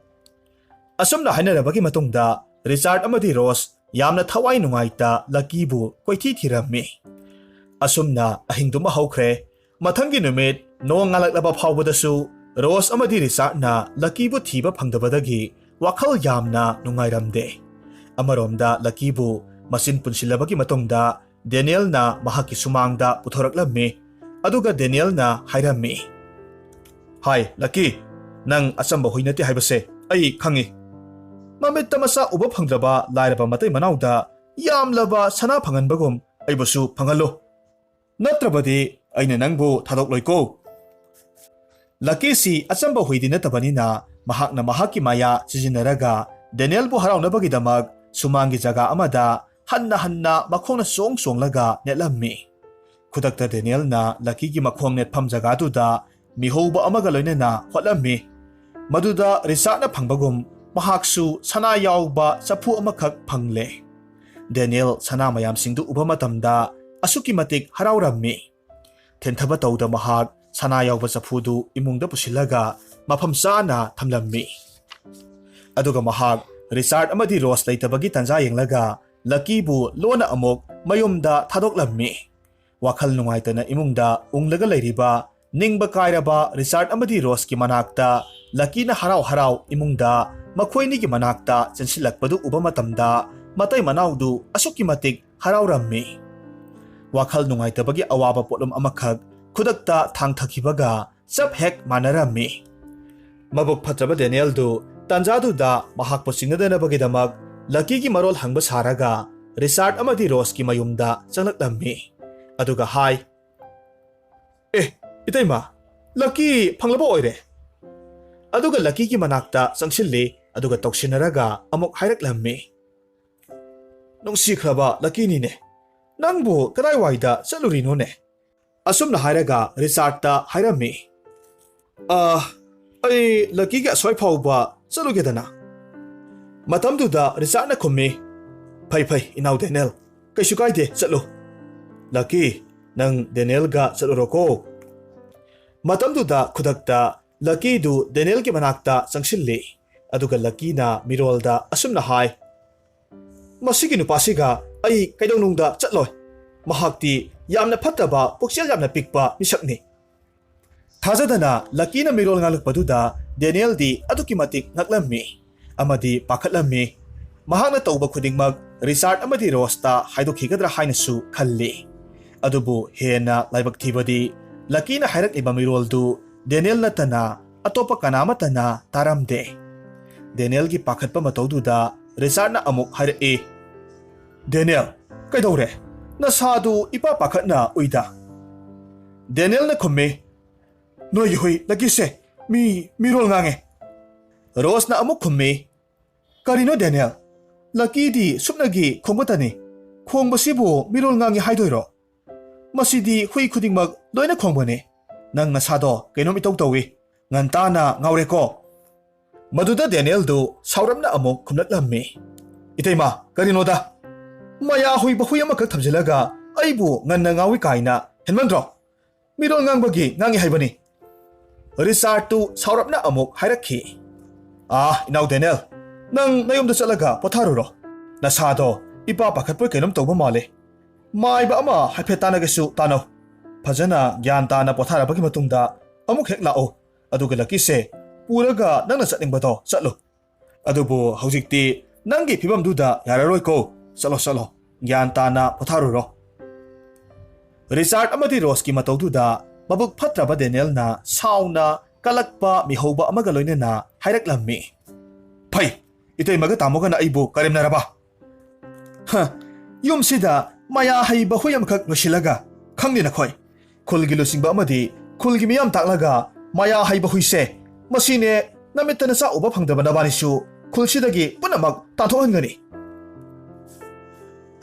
ꯑꯁꯨꯝꯅ ꯍꯥꯏꯅꯔꯕꯒꯤ ꯃꯇꯨꯡꯗ ꯔꯤꯆꯥꯔꯗ ꯑꯃꯗꯤ ꯔꯣꯁ ꯌꯥꯝꯅ ꯊꯋꯥꯏ ꯅꯨꯡꯉꯥꯏꯇ ꯂꯀꯤꯕꯨ ꯀꯣꯏꯊꯤ ꯊꯤꯔꯝꯃꯤ꯫ ꯑꯁꯨꯝꯅ ꯑꯍꯤꯡꯗꯨꯃ ꯍꯧꯈ꯭ꯔꯦ꯫ ꯃꯊꯪꯒꯤ ꯅꯨꯃꯤꯠ ꯅꯣꯡ ꯉꯥꯜꯂꯛꯂꯕ ꯐꯥꯎꯕꯗꯁꯨ ꯔꯣꯁ ꯑꯃꯗꯤ ꯔꯤꯆꯥꯔꯗꯅ ꯂꯀꯤꯕꯨ ꯊꯤꯕ ꯐꯪꯗꯕꯗꯒꯤ ꯋꯥꯈꯜ ꯌꯥꯝꯅ ꯅꯨꯡꯉꯥꯏꯔꯝꯗꯦ꯫ ꯑꯃꯔꯣꯝꯗ ꯂꯀꯤꯕꯨ ꯃꯆꯤꯟ ꯄꯨꯟꯁꯤꯜꯂꯕꯒꯤ ꯃꯇꯨꯡꯗ ꯗꯦꯅꯤꯌꯦꯜꯅ ꯃꯍꯥꯛꯀꯤ ꯁꯨꯃꯥꯡꯗ ꯄꯨꯊꯣꯔꯛꯂꯝꯃꯤ꯫ ꯑꯗꯨꯒ ꯗꯦꯅꯤꯌꯦꯜꯅ ꯍꯥꯏꯔꯝꯃꯤ, "ꯍꯥꯏ ꯂꯀꯤ, ꯅꯪ ꯑꯆꯝꯕ ꯍꯨꯏ ꯅꯠꯇꯦ ꯍꯥꯏꯕꯁꯦ ꯑꯩ ꯈꯪꯉꯤ꯫ ꯃꯃꯤꯠꯇ ꯃꯁꯥ ꯎꯕ ꯐꯪꯗ꯭ꯔꯕ ꯂꯥꯏꯔꯕ ꯃꯇꯩ ꯃꯅꯥꯎꯗ ꯌꯥꯝꯂꯕ ꯁꯅꯥ ꯐꯪꯍꯟꯕꯒꯨꯝ ꯑꯩꯕꯨꯁꯨ ꯐꯪꯍꯜꯂꯨ꯫ ꯅꯠꯇ꯭ꯔꯕꯗꯤ ꯑꯩꯅ ꯅꯪꯕꯨ ꯊꯥꯗꯣꯛꯂꯣꯏꯀꯣ"꯫ ꯂꯀꯤꯁꯤ ꯑꯆꯝꯕ ꯍꯨꯏꯗꯤ ꯅꯠꯇꯕꯅꯤꯅ ꯃꯍꯥꯛꯅ ꯃꯍꯥꯛꯀꯤ ꯃꯌꯥ ꯁꯤꯖꯤꯟꯅꯔꯒ ꯗꯦꯅꯤꯌꯦꯜꯕꯨ ꯍꯔꯥꯎꯅꯕꯒꯤꯗꯃꯛ ꯁꯨꯃꯥꯡꯒꯤ ꯖꯒꯥ ꯑꯃꯗ ꯍꯟꯅ ꯍꯟꯅ ꯃꯈꯣꯡꯅ ꯆꯣꯡ ꯆꯣꯡꯂꯒ ꯅꯦꯠꯂꯝꯃꯤ꯫ ꯈꯨꯗꯛꯇ ꯗꯦꯅꯤꯌꯦꯜꯅ ꯂꯀꯤꯒꯤ ꯃꯈꯣꯡ ꯅꯦꯠꯐꯝ ꯖꯒꯥꯗꯨꯗ ꯃꯤꯍꯧꯕ ꯑꯃꯒ ꯂꯣꯏꯅꯅ ꯍꯣꯠꯂꯝꯃꯤ꯫ ꯃꯗꯨꯗ ꯔꯤꯆꯥꯔꯗꯅ ꯐꯪꯕꯒꯨꯝ ꯃꯍꯥꯛꯁꯨ ꯁꯅꯥ ꯌꯥꯎꯕ ꯆꯐꯨ ꯑꯃꯈꯛ ꯐꯪꯂꯦ꯫ ꯗꯦꯅꯤꯌꯦꯜ ꯁꯅꯥ ꯃꯌꯥꯝꯁꯤꯡꯗꯨ ꯎꯕ ꯃꯇꯝꯗ ꯑꯁꯨꯛꯀꯤ ꯃꯇꯤꯛ ꯍꯔꯥꯎꯔꯝꯃꯤ꯫ ꯊꯦꯟꯊꯕ ꯇꯧꯗ ꯃꯍꯥꯛ ꯁꯅꯥ ꯌꯥꯎꯕ ꯆꯐꯨꯗꯨ ꯏꯃꯨꯡꯗ ꯄꯨꯁꯤꯜꯂꯒ ꯃꯐꯝ ꯆꯥꯅ ꯊꯝꯂꯝꯃꯤ꯫ ꯑꯗꯨꯒ ꯃꯍꯥꯛ ꯔꯤꯆꯥꯔꯗ ꯑꯃꯗꯤ ꯔꯣꯁ ꯂꯩꯇꯕꯒꯤ ꯇꯥꯟꯖꯥ ꯌꯦꯡꯂꯒ ꯂꯀꯤꯕꯨ ꯂꯣꯟꯅ ꯑꯃꯨꯛ ꯃꯌꯨꯝꯗ ꯊꯥꯗꯣꯛꯂꯝꯃꯤ꯫ ꯋꯥꯈꯜ ꯅꯨꯡꯉꯥꯏꯇꯅ ꯏꯃꯨꯡꯗ ꯎꯪꯂꯒ ꯂꯩꯔꯤꯕ ꯅꯤꯡꯕ ꯀꯥꯏꯔꯕ ꯔꯤꯆꯥꯔꯗ ꯑꯃꯗꯤ ꯔꯣꯁꯀꯤ ꯃꯅꯥꯛꯇ ꯂꯀꯤꯅ ꯍꯔꯥꯎ ꯍꯔꯥꯎ ꯏꯃꯨꯡꯗ ꯃꯈꯣꯏꯅꯤꯒꯤ ꯃꯅꯥꯛꯇ ꯆꯦꯟꯁꯤꯜꯂꯛꯄꯗꯨ ꯎꯕ ꯃꯇꯝꯗ ꯃꯇꯩ ꯃꯅꯥꯎꯗꯨ ꯑꯁꯨꯛꯀꯤ ꯃꯇꯤꯛ ꯍꯔꯥꯎꯔꯝꯃꯤ꯫ ꯋꯥꯈꯜ ꯅꯨꯡꯉꯥꯏꯇꯕꯒꯤ ꯑꯋꯥꯕ ꯄꯣꯠꯂꯨꯝ ꯑꯃꯈꯛ ꯈꯨꯗꯛꯇ ꯊꯥꯡꯊꯈꯤꯕꯒ ꯆꯞ ꯍꯦꯛ ꯃꯥꯟꯅꯔꯝꯃꯤ꯫ ꯃꯕꯨꯛ ꯐꯠꯇ꯭ꯔꯕ ꯗꯦꯅꯤꯌꯦꯜꯗꯨ ꯇꯥꯟꯖꯥꯗꯨꯗ ꯃꯍꯥꯛꯄꯨ ꯆꯤꯡꯅꯗꯅꯕꯒꯤꯗꯃꯛ ꯂꯀꯤꯒꯤ ꯃꯔꯣꯜ ꯍꯪꯕ ꯁꯥꯔꯒ ꯔꯤꯆꯥꯔꯗ ꯑꯃꯗꯤ ꯔꯣꯁꯀꯤ ꯃꯌꯨꯝꯗ ꯆꯪꯂꯛꯂꯝꯃꯤ꯫ ꯑꯗꯨꯒ ꯍꯥꯏ, "ꯑꯦ, ꯏꯇꯩꯃ, ꯂꯀꯤ ꯐꯪꯂꯕ ꯑꯣꯏꯔꯦ"꯫ ꯑꯗꯨꯒ ꯂꯀꯤꯒꯤ ꯃꯅꯥꯛꯇ ꯆꯪꯁꯤꯜꯂꯤ꯫ ꯑꯗꯨꯒ ꯇꯧꯁꯤꯟꯅꯔꯒ ꯑꯃꯨꯛ ꯍꯥꯏꯔꯛꯂꯝꯃꯤ, "ꯅꯨꯡꯁꯤꯈ꯭ꯔꯕ ꯂꯀꯤꯅꯤꯅꯦ, ꯅꯪꯕꯨ ꯀꯗꯥꯏꯋꯥꯏꯗ ꯆꯠꯂꯨꯔꯤꯅꯣꯅꯦ?" ꯑꯁꯨꯝꯅ ꯍꯥꯏꯔꯒ ꯔꯤꯆꯥꯔꯗꯇ ꯍꯥꯏꯔꯝꯃꯤ, "ꯑ, ꯑꯩ ꯂꯀꯤꯒꯤ ꯑꯁ꯭ꯋꯥꯏ ꯐꯥꯎꯕ ꯆꯠꯂꯨꯒꯦꯗꯅ"꯫ ꯃꯇꯝꯗꯨꯗ ꯔꯤꯆꯥꯔꯗꯅ ꯈꯨꯝꯃꯤ, "ꯐꯩ, ꯐꯩ, ꯏꯅꯥꯎ ꯗꯦꯅꯦꯜ, ꯀꯩꯁꯨ ꯀꯥꯏꯗꯦ, ꯆꯠꯂꯨ꯫ ꯂꯀꯤ, ꯅꯪ ꯗꯦꯅꯦꯜꯒ ꯆꯠꯂꯨꯔꯣꯀꯣ"꯫ ꯃꯇꯝꯗꯨꯗ ꯈꯨꯗꯛꯇ ꯂꯀꯤꯗꯨ ꯗꯦꯅꯦꯜꯒꯤ ꯃꯅꯥꯛꯇ ꯆꯪꯁꯤꯜꯂꯤ꯫ ꯑꯗꯨꯒ ꯂꯀꯤꯅ ꯃꯤꯔꯣꯜꯗ ꯑꯁꯨꯝꯅ ꯍꯥꯏ, "ꯃꯁꯤꯒꯤ ꯅꯨꯄꯥꯁꯤꯒ ꯑꯩ ꯀꯩꯗꯧꯅꯨꯡꯗ ꯆꯠꯂꯣꯏ"꯫ ꯃꯍꯥꯛꯇꯤ ꯌꯥꯝꯅ ꯐꯠꯇꯕ, ꯄꯨꯛꯆꯦꯜ ꯌꯥꯝꯅ ꯄꯤꯛꯄ ꯃꯤꯁꯛꯅꯤ꯫ ꯊꯥꯖꯗꯅ ꯂꯀꯤꯅ ꯃꯤꯔꯣꯜ ꯉꯥꯡꯂꯛꯄꯗꯨꯗ ꯗꯦꯅꯤꯌꯦꯜꯗꯤ ꯑꯗꯨꯛꯀꯤ ꯃꯇꯤꯛ ꯉꯛꯂꯝꯃꯤ ꯑꯃꯗꯤ ꯄꯥꯈꯠꯂꯝꯃꯤ꯫ ꯃꯍꯥꯛꯅ ꯇꯧꯕ ꯈꯨꯗꯤꯡꯃꯛ ꯔꯤꯆꯥꯔꯗ ꯑꯃꯗꯤ ꯔꯣꯁꯇ ꯍꯥꯏꯗꯣꯛꯈꯤꯒꯗ꯭ꯔꯥ ꯍꯥꯏꯅꯁꯨ ꯈꯜꯂꯤ꯫ ꯑꯗꯨꯕꯨ ꯍꯦꯟꯅ ꯂꯥꯏꯕꯛ ꯊꯤꯕꯗꯤ, ꯂꯀꯤꯅ ꯍꯥꯏꯔꯛꯂꯤꯕ ꯃꯤꯔꯣꯜꯗꯨ ꯗꯦꯅꯤꯌꯦꯜ ꯅꯠꯇꯅ ꯑꯇꯣꯞꯄ ꯀꯅꯥꯃꯠꯇꯅ ꯇꯥꯔꯝꯗꯦ꯫ ꯗꯦꯅꯤꯌꯦꯜꯒꯤ ꯄꯥꯈꯠꯄ ꯃꯇꯧꯗꯨꯗ ꯔꯤꯆꯥꯔꯗꯅ ꯑꯃꯨꯛ ꯍꯥꯏꯔꯛꯏ, "ꯗꯦꯅꯤꯌꯦꯜ, ꯀꯩꯗꯧꯔꯦ? ꯅꯁꯥꯗꯨ ꯏꯄꯥ ꯄꯥꯈꯠꯅ ꯎꯏꯗ?" ꯗꯦꯅꯤꯌꯦꯜꯅ ꯈꯨꯝꯃꯤ, "ꯅꯣꯏꯒꯤ ꯍꯨꯏ ꯂꯀꯤꯁꯦ ꯃꯤ ꯃꯤꯔꯣꯜ ꯉꯥꯡꯉꯦ꯫" ꯔꯣꯁꯅ ꯑꯃꯨꯛ ꯈꯨꯝꯃꯤ, "ꯀꯔꯤꯅꯣ ꯗꯦꯅꯤꯌꯦꯜ? ꯂꯀꯤꯗꯤ ꯁꯨꯞꯅꯒꯤ ꯈꯣꯡꯕꯇꯅꯤ꯫ ꯈꯣꯡꯕꯁꯤꯕꯨ ꯃꯤꯔꯣꯜ ꯉꯥꯡꯉꯤ ꯍꯥꯏꯗꯣꯏꯔꯣ? ꯃꯁꯤꯗꯤ ꯍꯨꯏ ꯈꯨꯗꯤꯡꯃꯛ ꯂꯣꯏꯅ ꯈꯣꯡꯕꯅꯤ꯫ ꯅꯪ ꯅꯁꯥꯗꯣ ꯀꯩꯅꯣꯝ ꯏꯇꯧ ꯇꯧꯏ꯫ ꯉꯟꯇꯥꯅ ꯉꯥꯎꯔꯦꯀꯣ?" ꯃꯗꯨꯗ ꯗꯦꯅꯤꯌꯦꯜꯗꯨ ꯁꯥꯎꯔꯞꯅ ꯑꯃꯨꯛ ꯈꯨꯝꯂꯛꯂꯝꯃꯤ, "ꯏꯇꯩꯃ, ꯀꯔꯤꯅꯣꯗ? ꯃꯌꯥ ꯍꯨꯏꯕ ꯍꯨꯏ ꯑꯃꯈꯛ ꯊꯝꯖꯤꯜꯂꯒ ꯑꯩꯕꯨ ꯉꯟꯅ ꯉꯥꯎꯏ ꯀꯥꯏꯅ ꯍꯦꯟꯃꯟꯗ꯭ꯔꯣ? ꯃꯤꯔꯣꯜ ꯉꯥꯡꯕꯒꯤ ꯉꯥꯡꯉꯤ ꯍꯥꯏꯕꯅꯤ꯫" ꯔꯤꯆꯥꯔꯗꯇꯨ ꯁꯥꯎꯔꯞꯅ ꯑꯃꯨꯛ ꯍꯥꯏꯔꯛꯈꯤ, "ꯑꯥ, ꯏꯅꯥꯎ ꯗꯦꯅꯤꯌꯦꯜ, ꯅꯪ ꯅꯌꯨꯝꯗ ꯆꯠꯂꯒ ꯄꯣꯊꯥꯔꯨꯔꯣ꯫ ꯅꯁꯥꯗꯣ ꯏꯄꯥ ꯄꯥꯈꯠꯄꯣꯏ ꯀꯩꯅꯣꯝ ꯇꯧꯕ ꯃꯥꯜꯂꯦ꯫ ꯃꯥꯏꯕ ꯑꯃ ꯍꯥꯏꯐꯦꯠ ꯇꯥꯟꯅꯒꯦꯁꯨ ꯇꯥꯟꯅꯧ꯫ ꯐꯖꯅ ꯒ꯭ꯌꯥꯟ ꯇꯥꯅ ꯄꯣꯊꯥꯔꯕꯒꯤ ꯃꯇꯨꯡꯗ ꯑꯃꯨꯛ ꯍꯦꯛ ꯂꯥꯛꯎ꯫ ꯑꯗꯨꯒ ꯂꯀꯤꯁꯦ ꯄꯨꯔꯒ ꯅꯪꯅ ꯆꯠꯅꯤꯡꯕꯗꯣ ꯆꯠꯂꯨ꯫ ꯑꯗꯨꯕꯨ ꯍꯧꯖꯤꯛꯇꯤ ꯅꯪꯒꯤ ꯐꯤꯕꯝꯗꯨꯗ ꯌꯥꯔꯔꯣꯏꯀꯣ꯫ ꯆꯠꯂꯣ, ꯆꯠꯂꯣ꯫ ꯒ꯭ꯌꯥꯟ ꯇꯥꯅ ꯄꯣꯊꯥꯔꯨꯔꯣ꯫" ꯔꯤꯆꯥꯔꯗ ꯑꯃꯗꯤ ꯔꯣꯁꯀꯤ ꯃꯇꯧꯗꯨꯗ ꯃꯕꯨꯛ ꯐꯠꯇ꯭ꯔꯕ ꯗꯦꯅꯤꯌꯦꯜꯅ ꯁꯥꯎꯅ ꯀꯜꯂꯛꯄ ꯃꯤꯍꯧꯕ ꯑꯃꯒ ꯂꯣꯏꯅꯅ ꯍꯥꯏꯔꯛꯂꯝꯃꯤ, "ꯐꯩ, ꯏꯇꯩꯃꯒ ꯇꯥꯃꯣꯒꯅ ꯑꯩꯕꯨ ꯀꯔꯦꯝꯅꯔꯕ? ꯍ, ꯌꯨꯝꯁꯤꯗ ꯃꯌꯥ ꯍꯩꯕ ꯍꯨꯏ ꯑꯃꯈꯛ ꯂꯣꯏꯁꯤꯜꯂꯒ ꯈꯪꯗꯦ ꯅꯈꯣꯏ꯫ ꯈꯨꯜꯒꯤ ꯂꯨꯆꯤꯡꯕ ꯑꯃꯗꯤ ꯈꯨꯜꯒꯤ ꯃꯤꯌꯥꯝ ꯇꯥꯛꯂꯒ ꯃꯌꯥ ꯍꯩꯕ ꯍꯨꯏꯁꯦ, ꯃꯁꯤꯅꯦ ꯅꯃꯤꯠꯇ ꯅꯆꯥ ꯎꯕ ꯐꯪꯗꯕ ꯅꯕꯥꯅꯤꯁꯨ ꯈꯨꯜꯁꯤꯗꯒꯤ ꯄꯨꯝꯅꯃꯛ ꯇꯥꯟꯊꯣꯛꯍꯟꯒꯅꯤ꯫"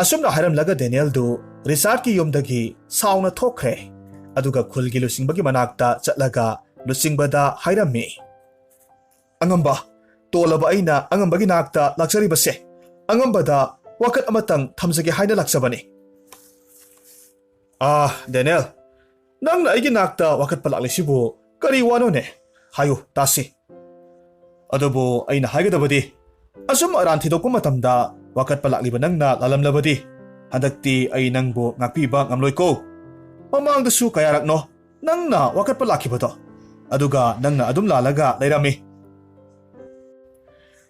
ꯑꯁꯨꯝꯅ ꯍꯥꯏꯔꯝꯂꯒ ꯗꯦꯅꯤꯌꯦꯜꯗꯨ ꯔꯤꯆꯥꯔꯗꯀꯤ ꯌꯨꯝꯗꯒꯤ ꯁꯥꯎꯅ ꯊꯣꯛꯈ꯭ꯔꯦ꯫ ꯑꯗꯨꯒ ꯈꯨꯜꯒꯤ ꯂꯨꯆꯤꯡꯕꯒꯤ ꯃꯅꯥꯛꯇ ꯆꯠꯂꯒ ꯂꯨꯆꯤꯡꯕꯗ ꯍꯥꯏꯔꯝꯃꯤ, "ꯑꯉꯝꯕ, ꯇꯣꯜꯂꯕ ꯑꯩꯅ ꯑꯉꯝꯕꯒꯤ ꯅꯥꯛꯇ ꯂꯥꯛꯆꯔꯤꯕꯁꯦ ꯑꯉꯝꯕꯗ ꯋꯥꯀꯠ ꯑꯃꯇꯪ ꯊꯝꯖꯒꯦ ꯍꯥꯏꯅ ꯂꯥꯛꯆꯕꯅꯤ꯫" "ꯑꯥ, ꯗꯦꯅꯤꯌꯦꯜ, ꯅꯪꯅ ꯑꯩꯒꯤ ꯅꯥꯛꯇ ꯋꯥꯀꯠꯄ ꯂꯥꯛꯂꯤꯁꯤꯕꯨ ꯀꯔꯤ ꯋꯥꯅꯣꯅꯦ? ꯍꯥꯏꯌꯨ ꯇꯥꯁꯤ꯫" "ꯑꯗꯨꯕꯨ ꯑꯩꯅ ꯍꯥꯏꯒꯗꯕꯗꯤ, ꯑꯆꯨꯝ ꯑꯔꯥꯟ ꯊꯤꯗꯣꯛꯄ ꯃꯇꯝꯗ ꯋꯥꯀꯠꯄ ꯂꯥꯛꯂꯤꯕ ꯅꯪꯅ ꯂꯥꯜꯂꯝꯂꯕꯗꯤ, ꯍꯟꯗꯛꯇꯤ ꯑꯩ ꯅꯪꯕꯨ ꯉꯥꯛꯄꯤꯕ ꯉꯝꯂꯣꯏꯀꯣ꯫ ꯃꯃꯥꯡꯗꯁꯨ ꯀꯌꯥꯔꯛꯅꯣ ꯅꯪꯅ ꯋꯥꯀꯠꯄ ꯂꯥꯛꯈꯤꯕꯗꯣ, ꯑꯗꯨꯒ ꯅꯪꯅ ꯑꯗꯨꯝ ꯂꯥꯜꯂꯒ ꯂꯩꯔꯝꯃꯤ꯫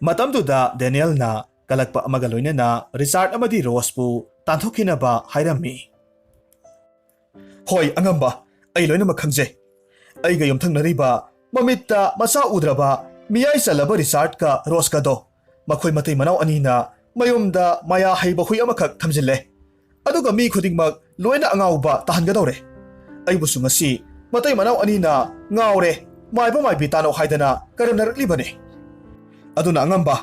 ꯃꯇꯝꯗꯨꯗ ꯗꯦꯅꯤꯌꯦꯜꯅ ꯀꯂꯛꯄ ꯑꯃꯒ ꯂꯣꯏꯅꯅ ꯔꯤꯆꯥꯔꯗ ꯑꯃꯗꯤ ꯔꯣꯁꯄꯨ ꯇꯥꯟꯊꯣꯛꯈꯤꯅꯕ ꯍꯥꯏꯔꯝꯃꯤ꯫ "ꯍꯣꯏ, ꯑꯉꯝꯕ, ꯑꯩ ꯂꯣꯏꯅꯃꯛ ꯈꯪꯖꯩ꯫ ꯑꯩꯒ ꯌꯨꯝꯊꯪꯅꯔꯤꯕ, ꯃꯃꯤꯠꯇ ꯃꯆꯥ ꯎꯗ꯭ꯔꯕ, ꯃꯤꯌꯥꯏ ꯆꯜꯂꯕ ꯔꯤꯆꯥꯔꯗꯀ ꯔꯣꯁꯀꯗꯣ, ꯃꯈꯣꯏ ꯃꯇꯩ ꯃꯅꯥꯎ ꯑꯅꯤꯅ ꯃꯌꯨꯝꯗ ꯃꯌꯥ ꯍꯩꯕ ꯍꯨꯏ ꯑꯃꯈꯛ ꯊꯝꯖꯤꯜꯂꯦ꯫ ꯑꯗꯨꯒ ꯃꯤ ꯈꯨꯗꯤꯡꯃꯛ ꯂꯣꯏꯅ ꯑꯉꯥꯎꯕ ꯇꯥꯍꯟꯒꯗꯧꯔꯦ꯫ ꯑꯩꯕꯨꯁꯨ ꯉꯁꯤ ꯃꯇꯩ ꯃꯅꯥꯎ ꯑꯅꯤꯅ ꯉꯥꯎꯔꯦ, ꯃꯥꯏꯕ ꯃꯥꯏꯕꯤ ꯇꯥꯅꯧ ꯍꯥꯏꯗꯅ ꯀꯔꯦꯝꯅꯔꯛꯂꯤꯕꯅꯤ꯫ ꯑꯗꯨꯅ ꯑꯉꯝꯕ,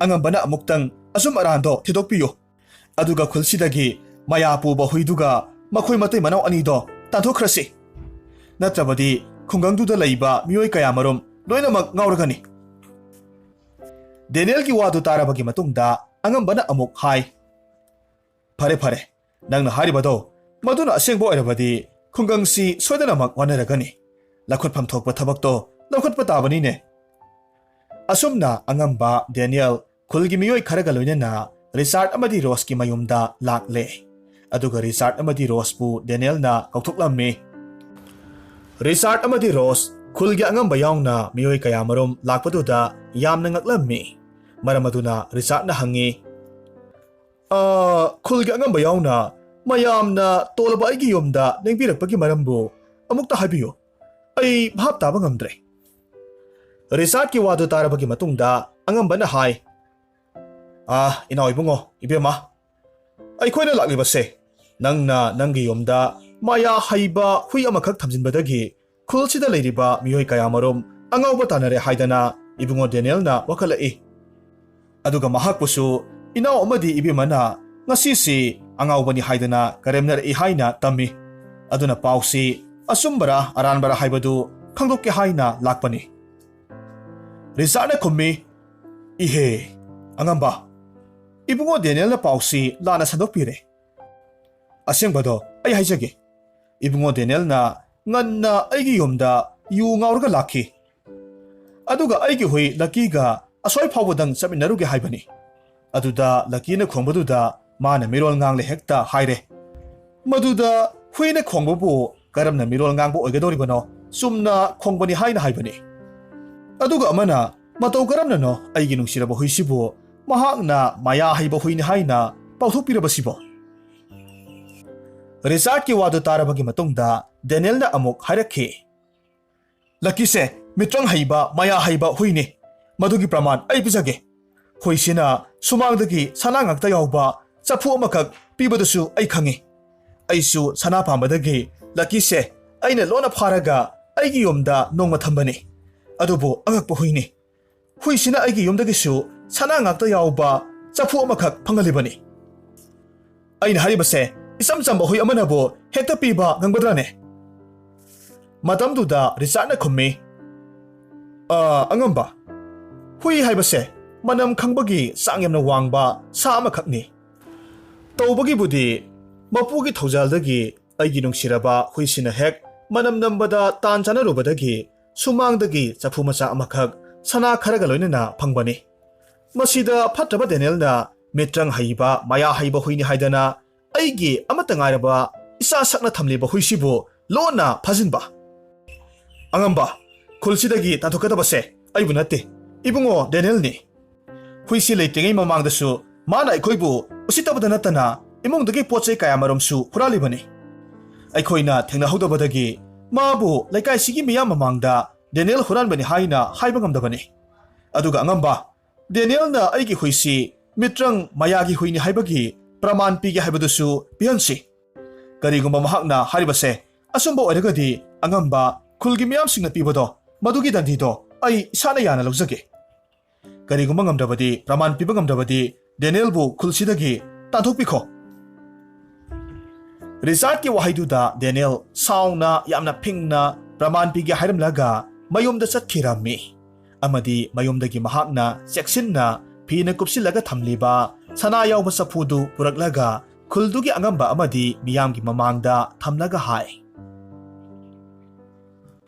ꯑꯉꯝꯕꯅ ꯑꯃꯨꯛꯇꯪ ꯑꯆꯨꯝ ꯑꯔꯥꯟꯗꯣ ꯊꯤꯗꯣꯛꯄꯤꯌꯨ꯫ ꯑꯗꯨꯒ ꯈꯨꯜꯁꯤꯗꯒꯤ ꯃꯌꯥ ꯄꯨꯕ ꯍꯨꯏꯗꯨꯒ ꯃꯈꯣꯏ ꯃꯇꯩ ꯃꯅꯥꯎ ꯑꯅꯤꯗꯣ ꯇꯥꯟꯊꯣꯛꯈ꯭ꯔꯁꯤ꯫ ꯅꯠꯇ꯭ꯔꯕꯗꯤ ꯈꯨꯡꯒꯪꯗꯨꯗ ꯂꯩꯕ ꯃꯤꯑꯣꯏ ꯀꯌꯥꯃꯔꯨꯝ ꯂꯣꯏꯅꯃꯛ ꯉꯥꯎꯔꯒꯅꯤ꯫" ꯗꯦꯅꯤꯌꯦꯜꯒꯤ ꯋꯥꯗꯨ ꯇꯥꯔꯕꯒꯤ ꯃꯇꯨꯡꯗ ꯑꯉꯝꯕꯅ ꯑꯃꯨꯛ ꯍꯥꯏ, "ꯐꯔꯦ, ꯐꯔꯦ, ꯅꯪꯅ ꯍꯥꯏꯔꯤꯕꯗꯣ ꯃꯗꯨꯅ ꯑꯁꯦꯡꯕ ꯑꯣꯏꯔꯕꯗꯤ ꯈꯨꯡꯒꯪꯁꯤ ꯁꯣꯏꯗꯅꯃꯛ ꯋꯥꯅꯔꯒꯅꯤ꯫ ꯂꯧꯈꯠꯐꯝ ꯊꯣꯛꯄ ꯊꯕꯛꯇꯣ ꯂꯧꯈꯠꯄ ꯇꯥꯕꯅꯤꯅꯦ꯫" ꯑꯁꯨꯝꯅ ꯑꯉꯝꯕ ꯗꯦꯅꯤꯌꯦꯜ ꯈꯨꯜꯒꯤ ꯃꯤꯑꯣꯏ ꯈꯔꯒ ꯂꯣꯏꯅꯅ ꯔꯤꯆꯥꯔꯗ ꯑꯃꯗꯤ ꯔꯣꯁꯀꯤ ꯃꯌꯨꯝꯗ ꯂꯥꯛꯂꯦ꯫ ꯑꯗꯨꯒ ꯔꯤꯆꯥꯔꯗ ꯑꯃꯗꯤ ꯔꯣꯁꯄꯨ ꯗꯦꯅꯤꯌꯦꯜꯅ ꯀꯧꯊꯣꯛꯂꯝꯃꯤ꯫ ꯔꯤꯆꯥꯔꯗ ꯑꯃꯗꯤ ꯔꯣꯁ ꯈꯨꯜꯒꯤ ꯑꯉꯝꯕ ꯌꯥꯎꯅ ꯃꯤꯑꯣꯏ ꯀꯌꯥꯃꯔꯨꯝ ꯂꯥꯛꯄꯗꯨꯗ ꯌꯥꯝꯅ ꯉꯛꯂꯝꯃꯤ꯫ ꯃꯔꯝ ꯑꯗꯨꯅ ꯔꯤꯆꯥꯔꯗꯅ ꯍꯪꯉꯤ, "ꯑ, ꯈꯨꯜꯒꯤ ꯑꯉꯝꯕ ꯌꯥꯎꯅ ꯃꯌꯥꯝꯅ ꯇꯣꯜꯂꯕ ꯑꯩꯒꯤ ꯌꯨꯝꯗ ꯂꯦꯡꯕꯤꯔꯛꯄꯒꯤ ꯃꯔꯝꯕꯨ ꯑꯃꯨꯛꯇ ꯍꯥꯏꯕꯤꯌꯨ꯫ ꯑꯩ ꯚꯥꯞ ꯇꯥꯕ ꯉꯝꯗ꯭ꯔꯦ꯫" ꯔꯤꯆꯥꯔꯗꯀꯤ ꯋꯥꯗꯨ ꯇꯥꯔꯕꯒꯤ ꯃꯇꯨꯡꯗ ꯑꯉꯝꯕꯅ ꯍꯥꯏ, "ꯑꯥ, ꯏꯅꯥꯎ ꯏꯕꯨꯡꯉꯣ, ꯏꯕꯦꯝꯃ, ꯑꯩꯈꯣꯏꯅ ꯂꯥꯛꯂꯤꯕꯁꯦ ꯅꯪꯅ ꯅꯪꯒꯤ ꯌꯨꯝꯗ ꯃꯌꯥ ꯍꯩꯕ ꯍꯨꯏ ꯑꯃꯈꯛ ꯊꯝꯖꯤꯟꯕꯗꯒꯤ ꯈꯨꯜꯁꯤꯗ ꯂꯩꯔꯤꯕ ꯃꯤꯑꯣꯏ ꯀꯌꯥꯃꯔꯨꯝ ꯑꯉꯥꯎꯕ ꯇꯥꯅꯔꯦ ꯍꯥꯏꯗꯅ ꯏꯕꯨꯡꯉꯣ ꯗꯦꯅꯤꯌꯦꯜꯅ ꯋꯥꯀꯠꯂꯛꯏ꯫ ꯑꯗꯨꯒ ꯃꯍꯥꯛꯄꯨꯁꯨ ꯏꯅꯥꯎ ꯑꯃꯗꯤ ꯏꯕꯦꯝꯃꯅ ꯉꯁꯤꯁꯤ ꯑꯉꯥꯎꯕꯅꯤ ꯍꯥꯏꯗꯅ ꯀꯔꯦꯝꯅꯔꯛꯏ ꯍꯥꯏꯅ ꯇꯝꯃꯤ꯫ ꯑꯗꯨꯅ ꯄꯥꯎꯁꯤ ꯑꯆꯨꯝꯕꯔꯥ ꯑꯔꯥꯟꯕꯔꯥ ꯍꯥꯏꯕꯗꯨ ꯈꯪꯗꯣꯛꯀꯦ ꯍꯥꯏꯅ ꯂꯥꯛꯄꯅꯤ꯫" ꯔꯤꯆꯥꯔꯗꯅ ꯈꯨꯝꯃꯤ, "ꯏꯍꯦ, ꯑꯉꯝꯕ, ꯏꯕꯨꯡꯉꯣ ꯗꯦꯅꯤꯌꯦꯜꯅ ꯄꯥꯎꯁꯤ ꯂꯥꯟꯅ ꯁꯟꯗꯣꯛꯄꯤꯔꯦ꯫ ꯑꯁꯦꯡꯕꯗꯣ ꯑꯩ ꯍꯥꯏꯖꯒꯦ꯫ ꯏꯕꯨꯡꯉꯣ ꯗꯦꯅꯤꯌꯦꯜꯅ ꯉꯟꯅ ꯑꯩꯒꯤ ꯌꯨꯝꯗ ꯌꯨ ꯉꯥꯎꯔꯒ ꯂꯥꯛꯈꯤ꯫ ꯑꯗꯨꯒ ꯑꯩꯒꯤ ꯍꯨꯏ ꯂꯛꯀꯤꯒ ꯑꯁꯣꯏ ꯐꯥꯎꯕꯗꯪ ꯆꯠꯃꯤꯟꯅꯔꯨꯒꯦ ꯍꯥꯏꯕꯅꯤ꯫ ꯑꯗꯨꯗ ꯂꯛꯀꯤꯅ ꯈꯣꯡꯕꯗꯨꯗ ꯃꯥꯅ ꯃꯤꯔꯣꯜ ꯉꯥꯡꯂꯦ ꯍꯦꯛꯇ ꯍꯥꯏꯔꯦ꯫ ꯃꯗꯨꯗ ꯍꯨꯏꯅ ꯈꯣꯡꯕꯕꯨ ꯀꯔꯝꯅ ꯃꯤꯔꯣꯜ ꯉꯥꯡꯕ ꯑꯣꯏꯒꯗꯧꯔꯤꯕꯅꯣ? ꯆꯨꯝꯅ ꯈꯣꯡꯕꯅꯤ ꯍꯥꯏꯅ ꯍꯥꯏꯕꯅꯤ꯫ ꯑꯗꯨꯒ ꯑꯃꯅ ꯃꯇꯧ ꯀꯔꯝꯅꯅꯣ ꯑꯩꯒꯤ ꯅꯨꯡꯁꯤꯔꯕ ꯍꯨꯏꯁꯤꯕꯨ ꯃꯍꯥꯛꯅ ꯃꯌꯥ ꯍꯩꯕ ꯍꯨꯏꯅꯤ ꯍꯥꯏꯅ ꯄꯥꯎꯊꯣꯛꯄꯤꯔꯕꯁꯤꯕꯣ? ꯔꯤꯆꯥꯔꯗꯀꯤ ꯋꯥꯗꯨ ꯇꯥꯔꯕꯒꯤ ꯃꯇꯨꯡꯗ ꯗꯦꯅꯤꯌꯦꯜꯅ ꯑꯃꯨꯛ ꯍꯥꯏꯔꯛꯈꯤ, "ꯂꯛꯀꯤꯁꯦ ꯃꯤꯇ꯭ꯔꯪ ꯍꯩꯕ, ꯃꯌꯥ ꯍꯩꯕ ꯍꯨꯏꯅꯤ꯫ ꯃꯗꯨꯒꯤ ꯄ꯭ꯔꯃꯥꯟ ꯑꯩ ꯄꯤꯖꯒꯦ꯫ ꯍꯨꯏꯁꯤꯅ ꯁꯨꯃꯥꯡꯗꯒꯤ ꯁꯅꯥ ꯉꯥꯛꯇ ꯌꯥꯎꯕ ꯆꯐꯨ ꯑꯃꯈꯛ ꯄꯤꯕꯗꯨꯁꯨ ꯑꯩ ꯈꯪꯉꯤ꯫ ꯑꯩꯁꯨ ꯁꯅꯥ ꯄꯥꯝꯕꯗꯒꯤ ꯂꯛꯀꯤꯁꯦ ꯑꯩꯅ ꯂꯣꯟꯅ ꯐꯥꯔꯒ ꯑꯩꯒꯤ ꯌꯨꯝꯗ ꯅꯣꯡꯃ ꯊꯝꯕꯅꯤ꯫ ꯑꯗꯨꯕꯨ ꯑꯉꯛꯄ ꯍꯨꯏꯅꯤ꯫ ꯍꯨꯏꯁꯤꯅ ꯑꯩꯒꯤ ꯌꯨꯝꯗꯒꯤꯁꯨ ꯁꯅꯥ ꯉꯥꯛꯇ ꯌꯥꯎꯕ ꯆꯐꯨ ꯑꯃꯈꯛ ꯐꯪꯍꯜꯂꯤꯕꯅꯤ꯫ ꯑꯩꯅ ꯍꯥꯏꯔꯤꯕꯁꯦ ꯏꯆꯝ ꯆꯝꯕ ꯍꯨꯏ ꯑꯃꯅꯕꯨ ꯍꯦꯛꯇ ꯄꯤꯕ ꯉꯝꯒꯗ꯭ꯔꯅꯦ?" ꯃꯇꯝꯗꯨꯗ ꯔꯤꯆꯥꯔꯗꯅ ꯈꯨꯝꯃꯤ, "ꯑ, ꯑꯉꯝꯕ, ꯍꯨꯏ ꯍꯥꯏꯕꯁꯦ ꯃꯅꯝ ꯈꯪꯕꯒꯤ ꯆꯥꯡ ꯌꯥꯝꯅ ꯋꯥꯡꯕ ꯁꯥ ꯑꯃꯈꯛꯅꯤ꯫ ꯇꯧꯕꯒꯤꯕꯨꯗꯤ ꯃꯄꯨꯒꯤ ꯊꯧꯖꯥꯜꯗꯒꯤ ꯑꯩꯒꯤ ꯅꯨꯡꯁꯤꯔꯕ ꯍꯨꯏꯁꯤꯅ ꯍꯦꯛ ꯃꯅꯝ ꯅꯝꯕꯗ ꯇꯥꯟ ꯆꯥꯅꯔꯨꯕꯗꯒꯤ ꯁꯨꯃꯥꯡꯗꯒꯤ ꯆꯐꯨ ꯃꯆꯥ ꯑꯃꯈꯛ ꯁꯅꯥ ꯈꯔꯒ ꯂꯣꯏꯅꯅ ꯐꯪꯕꯅꯤ꯫ ꯃꯁꯤꯗ ꯐꯠꯇ꯭ꯔꯕ ꯗꯦꯅꯤꯌꯦꯜꯅ ꯃꯤꯇ꯭ꯔꯪ ꯍꯩꯕ, ꯃꯌꯥ ꯍꯩꯕ ꯍꯨꯏꯅꯤ ꯍꯥꯏꯗꯅ ꯑꯩꯒꯤ ꯑꯃꯠꯇ ꯉꯥꯏꯔꯕ ꯏꯆꯥ ꯁꯛꯅ ꯊꯝꯂꯤꯕ ꯍꯨꯏꯁꯤꯕꯨ ꯂꯣꯟꯅ ꯐꯥꯖꯤꯟꯕ꯫ ꯑꯉꯝꯕ, ꯈꯨꯜꯁꯤꯗꯒꯤ ꯇꯥꯟꯊꯣꯛꯀꯗꯕꯁꯦ ꯑꯩꯕꯨ ꯅꯠꯇꯦ, ꯏꯕꯨꯡꯉꯣ ꯗꯦꯅꯤꯌꯦꯜꯅꯤ꯫ ꯍꯨꯏꯁꯤ ꯂꯩꯇ꯭ꯔꯤꯉꯩ ꯃꯃꯥꯡꯗꯁꯨ ꯃꯥꯅ ꯑꯩꯈꯣꯏꯕꯨ ꯎꯁꯤꯠꯇꯕꯗ ꯅꯠꯇꯅ ꯏꯃꯨꯡꯗꯒꯤ ꯄꯣꯠ ꯆꯩ ꯀꯌꯥ ꯃꯔꯨꯝꯁꯨ ꯍꯨꯔꯥꯜꯂꯤꯕꯅꯤ꯫ ꯑꯩꯈꯣꯏꯅ ꯊꯦꯡꯅꯍꯧꯗꯕꯗꯒꯤ ꯃꯥꯕꯨ ꯂꯩꯀꯥꯏꯁꯤꯒꯤ ꯃꯤꯌꯥꯝ ꯃꯃꯥꯡꯗ ꯗꯦꯅꯤꯌꯦꯜ ꯍꯨꯔꯥꯟꯕꯅꯤ ꯍꯥꯏꯅ ꯍꯥꯏꯕ ꯉꯝꯗꯕꯅꯤ꯫ ꯑꯗꯨꯒ ꯑꯉꯝꯕ, ꯗꯦꯅꯤꯌꯦꯜꯅ ꯑꯩꯒꯤ ꯍꯨꯏꯁꯤ ꯃꯤꯇ꯭ꯔꯪ ꯃꯌꯥꯒꯤ ꯍꯨꯏꯅꯤ ꯍꯥꯏꯕꯒꯤ ꯄ꯭ꯔꯃꯥꯟ ꯄꯤꯒꯦ ꯍꯥꯏꯕꯗꯨꯁꯨ ꯄꯤꯍꯟꯁꯤ꯫ ꯀꯔꯤꯒꯨꯝꯕ ꯃꯍꯥꯛꯅ ꯍꯥꯏꯔꯤꯕꯁꯦ ꯑꯆꯨꯝꯕ ꯑꯣꯏꯔꯒꯗꯤ, ꯑꯉꯝꯕ, ꯈꯨꯜꯒꯤ ꯃꯤꯌꯥꯝꯁꯤꯡꯅ ꯄꯤꯕꯗꯣ, ꯃꯗꯨꯒꯤ ꯗꯟꯗꯤꯗꯣ ꯑꯩ ꯏꯁꯥꯅ ꯌꯥꯅ ꯂꯧꯖꯒꯦ꯫ ꯀꯔꯤꯒꯨꯝꯕ ꯉꯝꯗ꯭ꯔꯕꯗꯤ, ꯄ꯭ꯔꯃꯥꯟ ꯄꯤꯕ ꯉꯝꯗ꯭ꯔꯕꯗꯤ, ꯗꯦꯅꯤꯌꯦꯜꯕꯨ ꯈꯨꯜꯁꯤꯗꯒꯤ ꯇꯥꯟꯊꯣꯛꯄꯤꯈꯣ꯫" ꯔꯤꯆꯥꯔꯗꯀꯤ ꯋꯥꯍꯩꯗꯨꯗ ꯗꯦꯅꯤꯌꯦꯜ ꯁꯥꯎꯅ, ꯌꯥꯝꯅ ꯐꯤꯡꯅ ꯄ꯭ꯔꯃꯥꯟ ꯄꯤꯒꯦ ꯍꯥꯏꯔꯝꯂꯒ ꯃꯌꯨꯝꯗ ꯆꯠꯈꯤꯔꯝꯃꯤ꯫ ꯑꯃꯗꯤ ꯃꯌꯨꯝꯗꯒꯤ ꯃꯍꯥꯛꯅ ꯆꯦꯛꯁꯤꯟꯅ ꯐꯤꯅ ꯀꯨꯞꯁꯤꯜꯂꯒ ꯊꯝꯂꯤꯕ ꯁꯅꯥ ꯌꯥꯎꯕ ꯆꯐꯨꯗꯨ ꯄꯨꯔꯛꯂꯒ ꯈꯨꯜꯗꯨꯒꯤ ꯑꯉꯝꯕ ꯑꯃꯗꯤ ꯃꯤꯌꯥꯝꯒꯤ ꯃꯃꯥꯡꯗ ꯊꯝꯂꯒ ꯍꯥꯏ,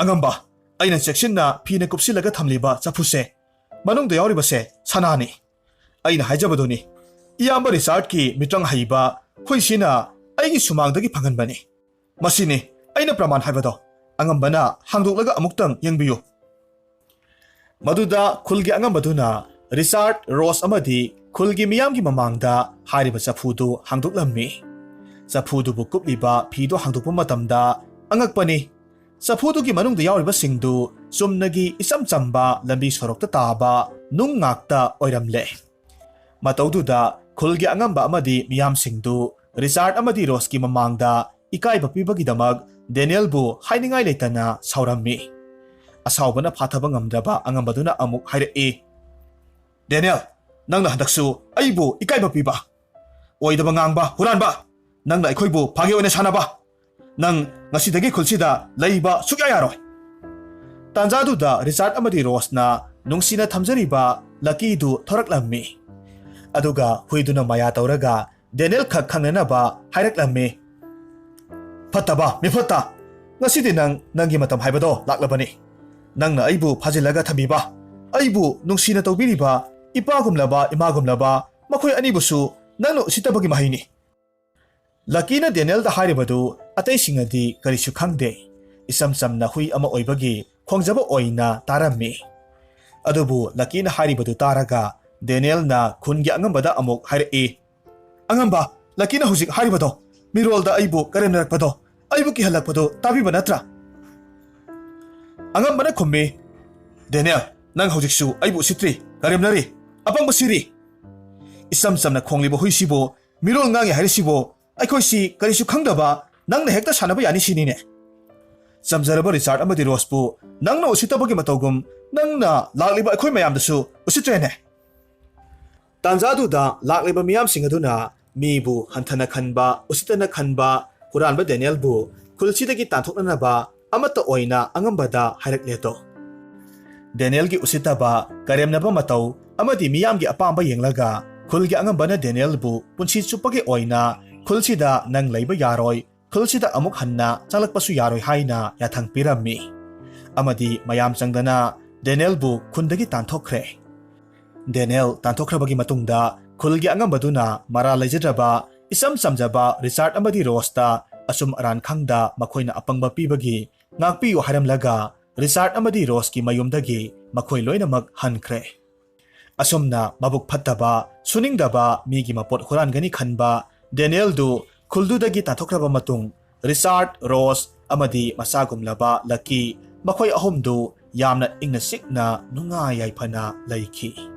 "ꯑꯉꯝꯕ, ꯑꯩꯅ ꯆꯦꯛꯁꯤꯟꯅ ꯐꯤꯅ ꯀꯨꯞꯁꯤꯜꯂꯒ ꯊꯝꯂꯤꯕ ꯆꯐꯨꯁꯦ, ꯃꯅꯨꯡꯗ ꯌꯥꯎꯔꯤꯕꯁꯦ ꯁꯅꯥꯅꯤ꯫ ꯑꯩꯅ ꯍꯥꯏꯖꯕꯗꯨꯅꯤ, "ꯏꯌꯥꯝꯕ ꯔꯤꯆꯥꯔꯗꯀꯤ ꯃꯤꯇ꯭ꯔꯪ ꯍꯩꯕ ꯍꯨꯏꯁꯤꯅ ꯑꯩꯒꯤ ꯁꯨꯃꯥꯡꯗꯒꯤ ꯐꯪꯍꯟꯕꯅꯤ꯫ ꯃꯁꯤꯅꯤ ꯑꯩꯅ ꯄ꯭ꯔꯃꯥꯟ ꯍꯥꯏꯕꯗꯣ꯫" ꯑꯉꯝꯕꯅ ꯍꯥꯡꯗꯣꯛꯂꯒ ꯑꯃꯨꯛꯇꯪ ꯌꯦꯡꯕꯤꯌꯨ꯫ ꯃꯗꯨꯗ ꯈꯨꯜꯒꯤ ꯑꯉꯝꯕꯗꯨꯅ ꯔꯤꯆꯥꯔꯗ, ꯔꯣꯁ ꯑꯃꯗꯤ ꯈꯨꯜꯒꯤ ꯃꯤꯌꯥꯝꯒꯤ ꯃꯃꯥꯡꯗ ꯍꯥꯏꯔꯤꯕ ꯆꯐꯨꯗꯨ ꯍꯥꯡꯗꯣꯛꯂꯝꯃꯤ꯫ ꯆꯐꯨꯗꯨꯕꯨ ꯀꯨꯞꯂꯤꯕ ꯐꯤꯗꯨ ꯍꯥꯡꯗꯣꯛꯄ ꯃꯇꯝꯗ ꯑꯉꯛꯄꯅꯤ, ꯆꯐꯨꯗꯨꯒꯤ ꯃꯅꯨꯡꯗ ꯌꯥꯎꯔꯤꯕꯁꯤꯡꯗꯨ ꯆꯨꯝꯅꯒꯤ ꯏꯆꯝ ꯆꯝꯕ ꯂꯝꯕꯤ ꯁꯣꯔꯣꯛꯇ ꯇꯥꯕ ꯅꯨꯡ ꯉꯥꯛꯇ ꯑꯣꯏꯔꯝꯂꯦ꯫ ꯃꯇꯧꯗꯨꯗ ꯈꯨꯜꯒꯤ ꯑꯉꯝꯕ ꯑꯃꯗꯤ ꯃꯤꯌꯥꯝꯁꯤꯡꯗꯨ ꯔꯤꯆꯥꯔꯗ ꯑꯃꯗꯤ ꯔꯣꯁꯀꯤ ꯃꯃꯥꯡꯗ ꯏꯀꯥꯏꯕ ꯄꯤꯕꯒꯤꯗꯃꯛ ꯗꯦꯅꯤꯌꯦꯜꯕꯨ ꯍꯥꯏꯅꯤꯡꯉꯥꯏ ꯂꯩꯇꯅ ꯁꯥꯎꯔꯝꯃꯤ꯫ ꯑꯁꯥꯎꯕꯅ ꯐꯥꯊꯕ ꯉꯝꯗ꯭ꯔꯕ ꯑꯉꯝꯕꯗꯨꯅ ꯑꯃꯨꯛ ꯍꯥꯏꯔꯛꯏ, "ꯗꯦꯅꯤꯌꯦꯜ, ꯅꯪꯅ ꯍꯟꯗꯛꯁꯨ ꯑꯩꯕꯨ ꯏꯀꯥꯏꯕ ꯄꯤꯕ, ꯑꯣꯏꯗꯕ ꯉꯥꯡꯕ, ꯍꯨꯔꯥꯟꯕ, ꯅꯪꯅ ꯑꯩꯈꯣꯏꯕꯨ ꯐꯥꯒꯤ ꯑꯣꯏꯅ ꯁꯥꯟꯅꯕ, ꯅꯪ ꯉꯁꯤꯗꯒꯤ ꯈꯨꯜꯁꯤꯗ ꯂꯩꯕ ꯁꯨꯛꯌꯥ ꯌꯥꯔꯣꯏ꯫" ꯇꯥꯟꯖꯥꯗꯨꯗ ꯔꯤꯆꯥꯔꯗ ꯑꯃꯗꯤ ꯔꯣꯁꯅ ꯅꯨꯡꯁꯤꯅ ꯊꯝꯖꯔꯤꯕ ꯂꯀꯤꯗꯨ ꯊꯣꯔꯛꯂꯝꯃꯤ꯫ ꯑꯗꯨꯒ ꯍꯨꯏꯗꯨꯅ ꯃꯌꯥ ꯇꯧꯔꯒ ꯗꯦꯅꯤꯌꯦꯜ ꯈꯛ ꯈꯪꯅꯅꯕ ꯍꯥꯏꯔꯛꯂꯝꯃꯤ, "ꯐꯠꯇꯕ ꯃꯤꯐꯠꯇ, ꯉꯁꯤꯗꯤ ꯅꯪ ꯅꯪꯒꯤ ꯃꯇꯝ ꯍꯥꯏꯕꯗꯣ ꯂꯥꯛꯂꯕꯅꯤ꯫ ꯅꯪꯅ ꯑꯩꯕꯨ ꯐꯥꯖꯤꯜꯂꯒ ꯊꯝꯕꯤꯕ, ꯑꯩꯕꯨ ꯅꯨꯡꯁꯤꯅ ꯇꯧꯕꯤꯔꯤꯕ ꯏꯄꯥꯒꯨꯝꯂꯕ ꯏꯃꯥꯒꯨꯝꯂꯕ ꯃꯈꯣꯏ ꯑꯅꯤꯕꯨꯁꯨ ꯅꯪꯅ ꯎꯁꯤꯠꯇꯕꯒꯤ ꯃꯍꯩꯅꯤ꯫" ꯂꯀꯤꯅ ꯗꯦꯅꯤꯌꯦꯜꯗ ꯍꯥꯏꯔꯤꯕꯗꯨ ꯑꯇꯩꯁꯤꯡꯅꯗꯤ ꯀꯔꯤꯁꯨ ꯈꯪꯗꯦ꯫ ꯏꯆꯝ ꯆꯝꯅ ꯍꯨꯏ ꯑꯃ ꯑꯣꯏꯕꯒꯤ ꯈꯣꯡꯖꯕ ꯑꯣꯏꯅ ꯇꯥꯔꯝꯃꯤ꯫ ꯑꯗꯨꯕꯨ ꯂꯀꯤꯅ ꯍꯥꯏꯔꯤꯕꯗꯨ ꯇꯥꯔꯒ ꯗꯦꯅꯤꯌꯦꯜꯅ ꯈꯨꯟꯒꯤ ꯑꯉꯝꯕꯗ ꯑꯃꯨꯛ ꯍꯥꯏꯔꯛꯏ, "ꯑꯉꯝꯕ, ꯂꯀꯤꯅ ꯍꯧꯖꯤꯛ ꯍꯥꯏꯔꯤꯕꯗꯣ, ꯃꯤꯔꯣꯜꯗ ꯑꯩꯕꯨ ꯀꯔꯦꯝꯅꯔꯛꯄꯗꯣ, ꯑꯩꯕꯨ ꯀꯤꯍꯜꯂꯛꯄꯗꯣ ꯇꯥꯕꯤꯕ ꯅꯠꯇ꯭ꯔꯥ?" ꯑꯉꯝꯕꯅ ꯈꯨꯝꯃꯤ, "ꯗꯦꯅꯤꯌꯦꯜ, ꯅꯪ ꯍꯧꯖꯤꯛꯁꯨ ꯑꯩꯕꯨ ꯎꯁꯤꯠꯇ꯭ꯔꯤ, ꯀꯔꯦꯝꯅꯔꯤ, ꯑꯄꯪꯕ ꯁꯤꯔꯤ꯫ ꯏꯆꯝ ꯆꯝꯅ ꯈꯣꯡꯂꯤꯕ ꯍꯨꯏꯁꯤꯕꯨ ꯃꯤꯔꯣꯜ ꯉꯥꯡꯉꯤ ꯍꯥꯏꯔꯤꯁꯤꯕꯨ ꯑꯩꯈꯣꯏꯁꯤ ꯀꯔꯤꯁꯨ ꯈꯪꯗꯕ ꯅꯪꯅ ꯍꯦꯛꯇ ꯁꯥꯟꯅꯕ ꯌꯥꯅꯤ ꯁꯤꯅꯤꯅꯦ꯫ ꯆꯝꯖꯔꯕ ꯔꯤꯆꯥꯔꯗ ꯑꯃꯗꯤ ꯔꯣꯁꯄꯨ ꯅꯪꯅ ꯎꯁꯤꯠꯇꯕꯒꯤ ꯃꯇꯧꯒꯨꯝ ꯅꯪꯅ ꯂꯥꯛꯂꯤꯕ ꯑꯩꯈꯣꯏ ꯃꯌꯥꯝꯗꯁꯨ ꯎꯁꯤꯠꯇ꯭ꯔꯦꯅꯦ꯫" ꯇꯥꯟꯖꯥꯗꯨꯗ ꯂꯥꯛꯂꯤꯕ ꯃꯤꯌꯥꯝꯁꯤꯡ ꯑꯗꯨꯅ ꯃꯤꯕꯨ ꯍꯟꯊꯅ ꯈꯟꯕ, ꯎꯁꯤꯠꯇꯅ ꯈꯟꯕ, ꯍꯨꯔꯥꯟꯕ ꯗꯦꯅꯤꯌꯦꯜꯕꯨ ꯈꯨꯜꯁꯤꯗꯒꯤ ꯇꯥꯟꯊꯣꯛꯅꯅꯕ ꯑꯃꯠꯇ ꯑꯣꯏꯅ ꯑꯉꯝꯕꯗ ꯍꯥꯏꯔꯛꯂꯦꯗꯣ꯫ ꯗꯦꯅꯤꯌꯦꯜꯒꯤ ꯎꯁꯤꯠꯇꯕ, ꯀꯔꯦꯝꯅꯕ ꯃꯇꯧ ꯑꯃꯗꯤ ꯃꯤꯌꯥꯝꯒꯤ ꯑꯄꯥꯝꯕ ꯌꯦꯡꯂꯒ ꯈꯨꯜꯒꯤ ꯑꯉꯝꯕꯅ ꯗꯦꯅꯤꯌꯦꯜꯕꯨ ꯄꯨꯟꯁꯤ ꯆꯨꯞꯄꯒꯤ ꯑꯣꯏꯅ ꯈꯨꯜꯁꯤꯗ ꯅꯪ ꯂꯩꯕ ꯌꯥꯔꯣꯏ, ꯈꯨꯜꯁꯤꯗ ꯑꯃꯨꯛ ꯍꯟꯅ ꯆꯪꯂꯛꯄꯁꯨ ꯌꯥꯔꯣꯏ ꯍꯥꯏꯅ ꯌꯥꯊꯪ ꯄꯤꯔꯝꯃꯤ꯫ ꯑꯃꯗꯤ ꯃꯌꯥꯝ ꯆꯪꯗꯅ ꯗꯦꯅꯤꯌꯦꯜꯕꯨ ꯈꯨꯟꯗꯒꯤ ꯇꯥꯟꯊꯣꯛꯈ꯭ꯔꯦ꯫ ꯗꯦꯅꯤꯌꯦꯜ ꯇꯥꯟꯊꯣꯛꯈ꯭ꯔꯕꯒꯤ ꯃꯇꯨꯡꯗ ꯈꯨꯜꯒꯤ ꯑꯉꯝꯕꯗꯨꯅ ꯃꯔꯥꯜ ꯂꯩꯖꯗ꯭ꯔꯕ ꯏꯆꯝ ꯆꯝꯖꯕ ꯔꯤꯆꯥꯔꯗ ꯑꯃꯗꯤ ꯔꯣꯁꯇ ꯑꯆꯨꯝ ꯑꯔꯥꯟ ꯈꯪꯗ ꯃꯈꯣꯏꯅ ꯑꯄꯪꯕ ꯄꯤꯕꯒꯤ ꯉꯥꯛꯄꯤꯌꯨ ꯍꯥꯏꯔꯝꯂꯒ ꯔꯤꯆꯥꯔꯗ ꯑꯃꯗꯤ ꯔꯣꯁꯀꯤ ꯃꯌꯨꯝꯗꯒꯤ ꯃꯈꯣꯏ ꯂꯣꯏꯅꯃꯛ ꯍꯟꯈ꯭ꯔꯦ꯫ ꯑꯁꯨꯝꯅ ꯃꯕꯨꯛ ꯐꯠꯇꯕ, ꯁꯨꯅꯤꯡꯗꯕ ꯃꯤꯒꯤ ꯃꯄꯣꯠ ꯍꯨꯔꯥꯟꯒꯅꯤ ꯈꯟꯕ ꯗꯦꯅꯤꯌꯦꯜꯗꯨ ꯈꯨꯜꯗꯨꯗꯒꯤ ꯇꯥꯟꯊꯣꯛꯈ꯭ꯔꯕ ꯃꯇꯨꯡ ꯔꯤꯆꯥꯔꯗ, ꯔꯣꯁ ꯑꯃꯗꯤ ꯃꯆꯥꯒꯨꯝꯂꯕ ꯂꯛꯀꯤ, ꯃꯈꯣꯏ ꯑꯍꯨꯝꯗꯨ ꯌꯥꯝꯅ ꯏꯪꯅ ꯆꯤꯛꯅ ꯅꯨꯡꯉꯥꯏ ꯌꯥꯏꯐꯅ ꯂꯩꯈꯤ꯫